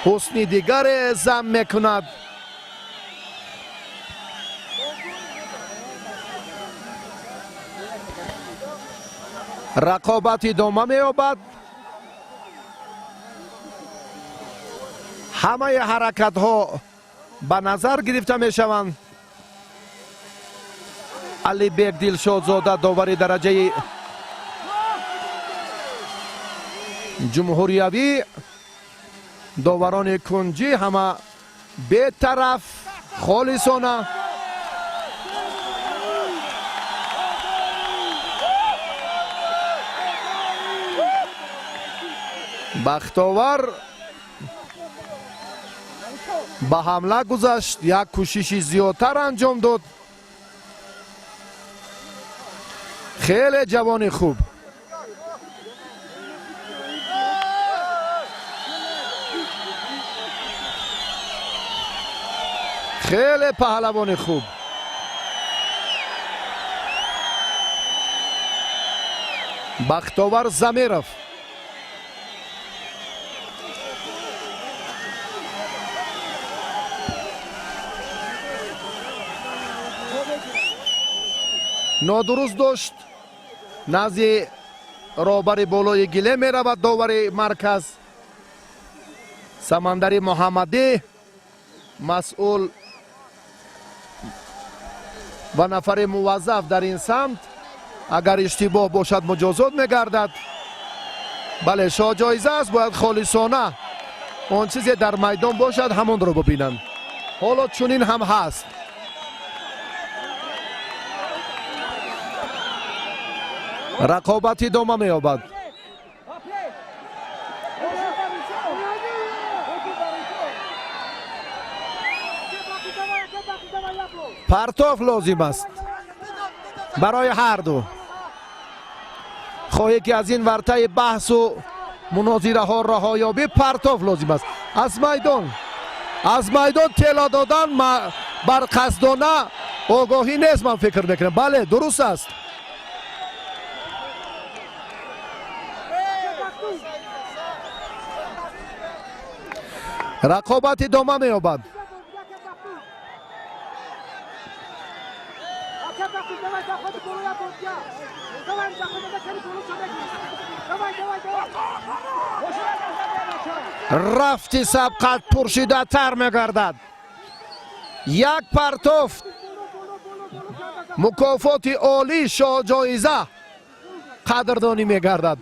ҳусни дигаре зам мекунад. Рақобат идома меёбад. Ҳамаи ҳаракатҳо ба назар гирифта мешаванд. Алибек Дилшодзода, довари дараҷаи ҷумҳуриявӣ, доварони кунҷӣ ҳама бетараф, холисона. Бахтовар ба ҳамла гузашт, як кӯшиши зиёдтар анҷом дод. Хеле ҷавони хуб. Хеле паҳлавони хуб. Бахтовар Замиров. Нодуруст дошт. Назди роҳбари болои гиле меравад довари марказ Самандари Муҳаммадӣ, масъул ва нафари муваззаф дар ин самт. Агар иштибоҳ бошад, муҷозот мегардад. Бале, шоҳҷоиза аст, бояд холисона он чизе дар майдон бошад, ҳамонро бибинанд. Ҳоло чунин ҳам ҳаст. Рақобат идома меёбад. Партоф лозим аст барои ҳар ду. Хоҳе ки аз ин вартаи баҳсу мунозираҳо раҳо ёбӣ, партоф лозим аст. Аз майдон тела додан бар қасдона огоҳӣ нест, ман фикр мекунам. Бале, дуруст аст. Рақобат идома меёбад. Рафти сабқат пуршиддаттар мегардад. Як партоф, мукофоти олӣ, шоҳҷоиза қадрдонӣ мегардад.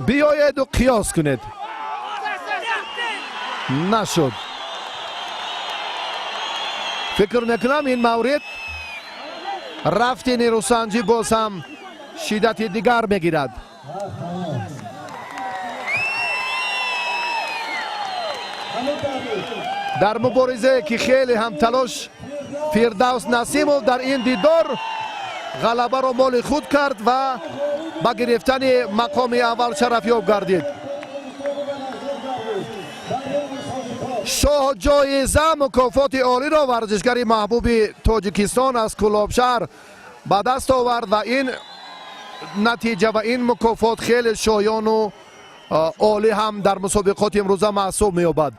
Биёеду қиёс кунед. Нашуд. Фикр мекунам, ин маврид рафти нерӯсанҷӣ боз ҳам шиддати дигар мегирад. Дар муборизае ки хеле ҳам талош, Фирдавс Насимов дар ин дидор ғалабаро моли худ кард ва ба гирифтани мақоми аввал шарафёб гардид. Шоҳҷоиза, мукофоти олиро варзишгари маҳбуби Тоҷикистон аз Кӯлобшаҳр ба даст овард ва ин натиҷа ва ин мукофот хеле шоёну олӣ ҳам дар мусобиқоти имрӯза маҳсуб меёбад.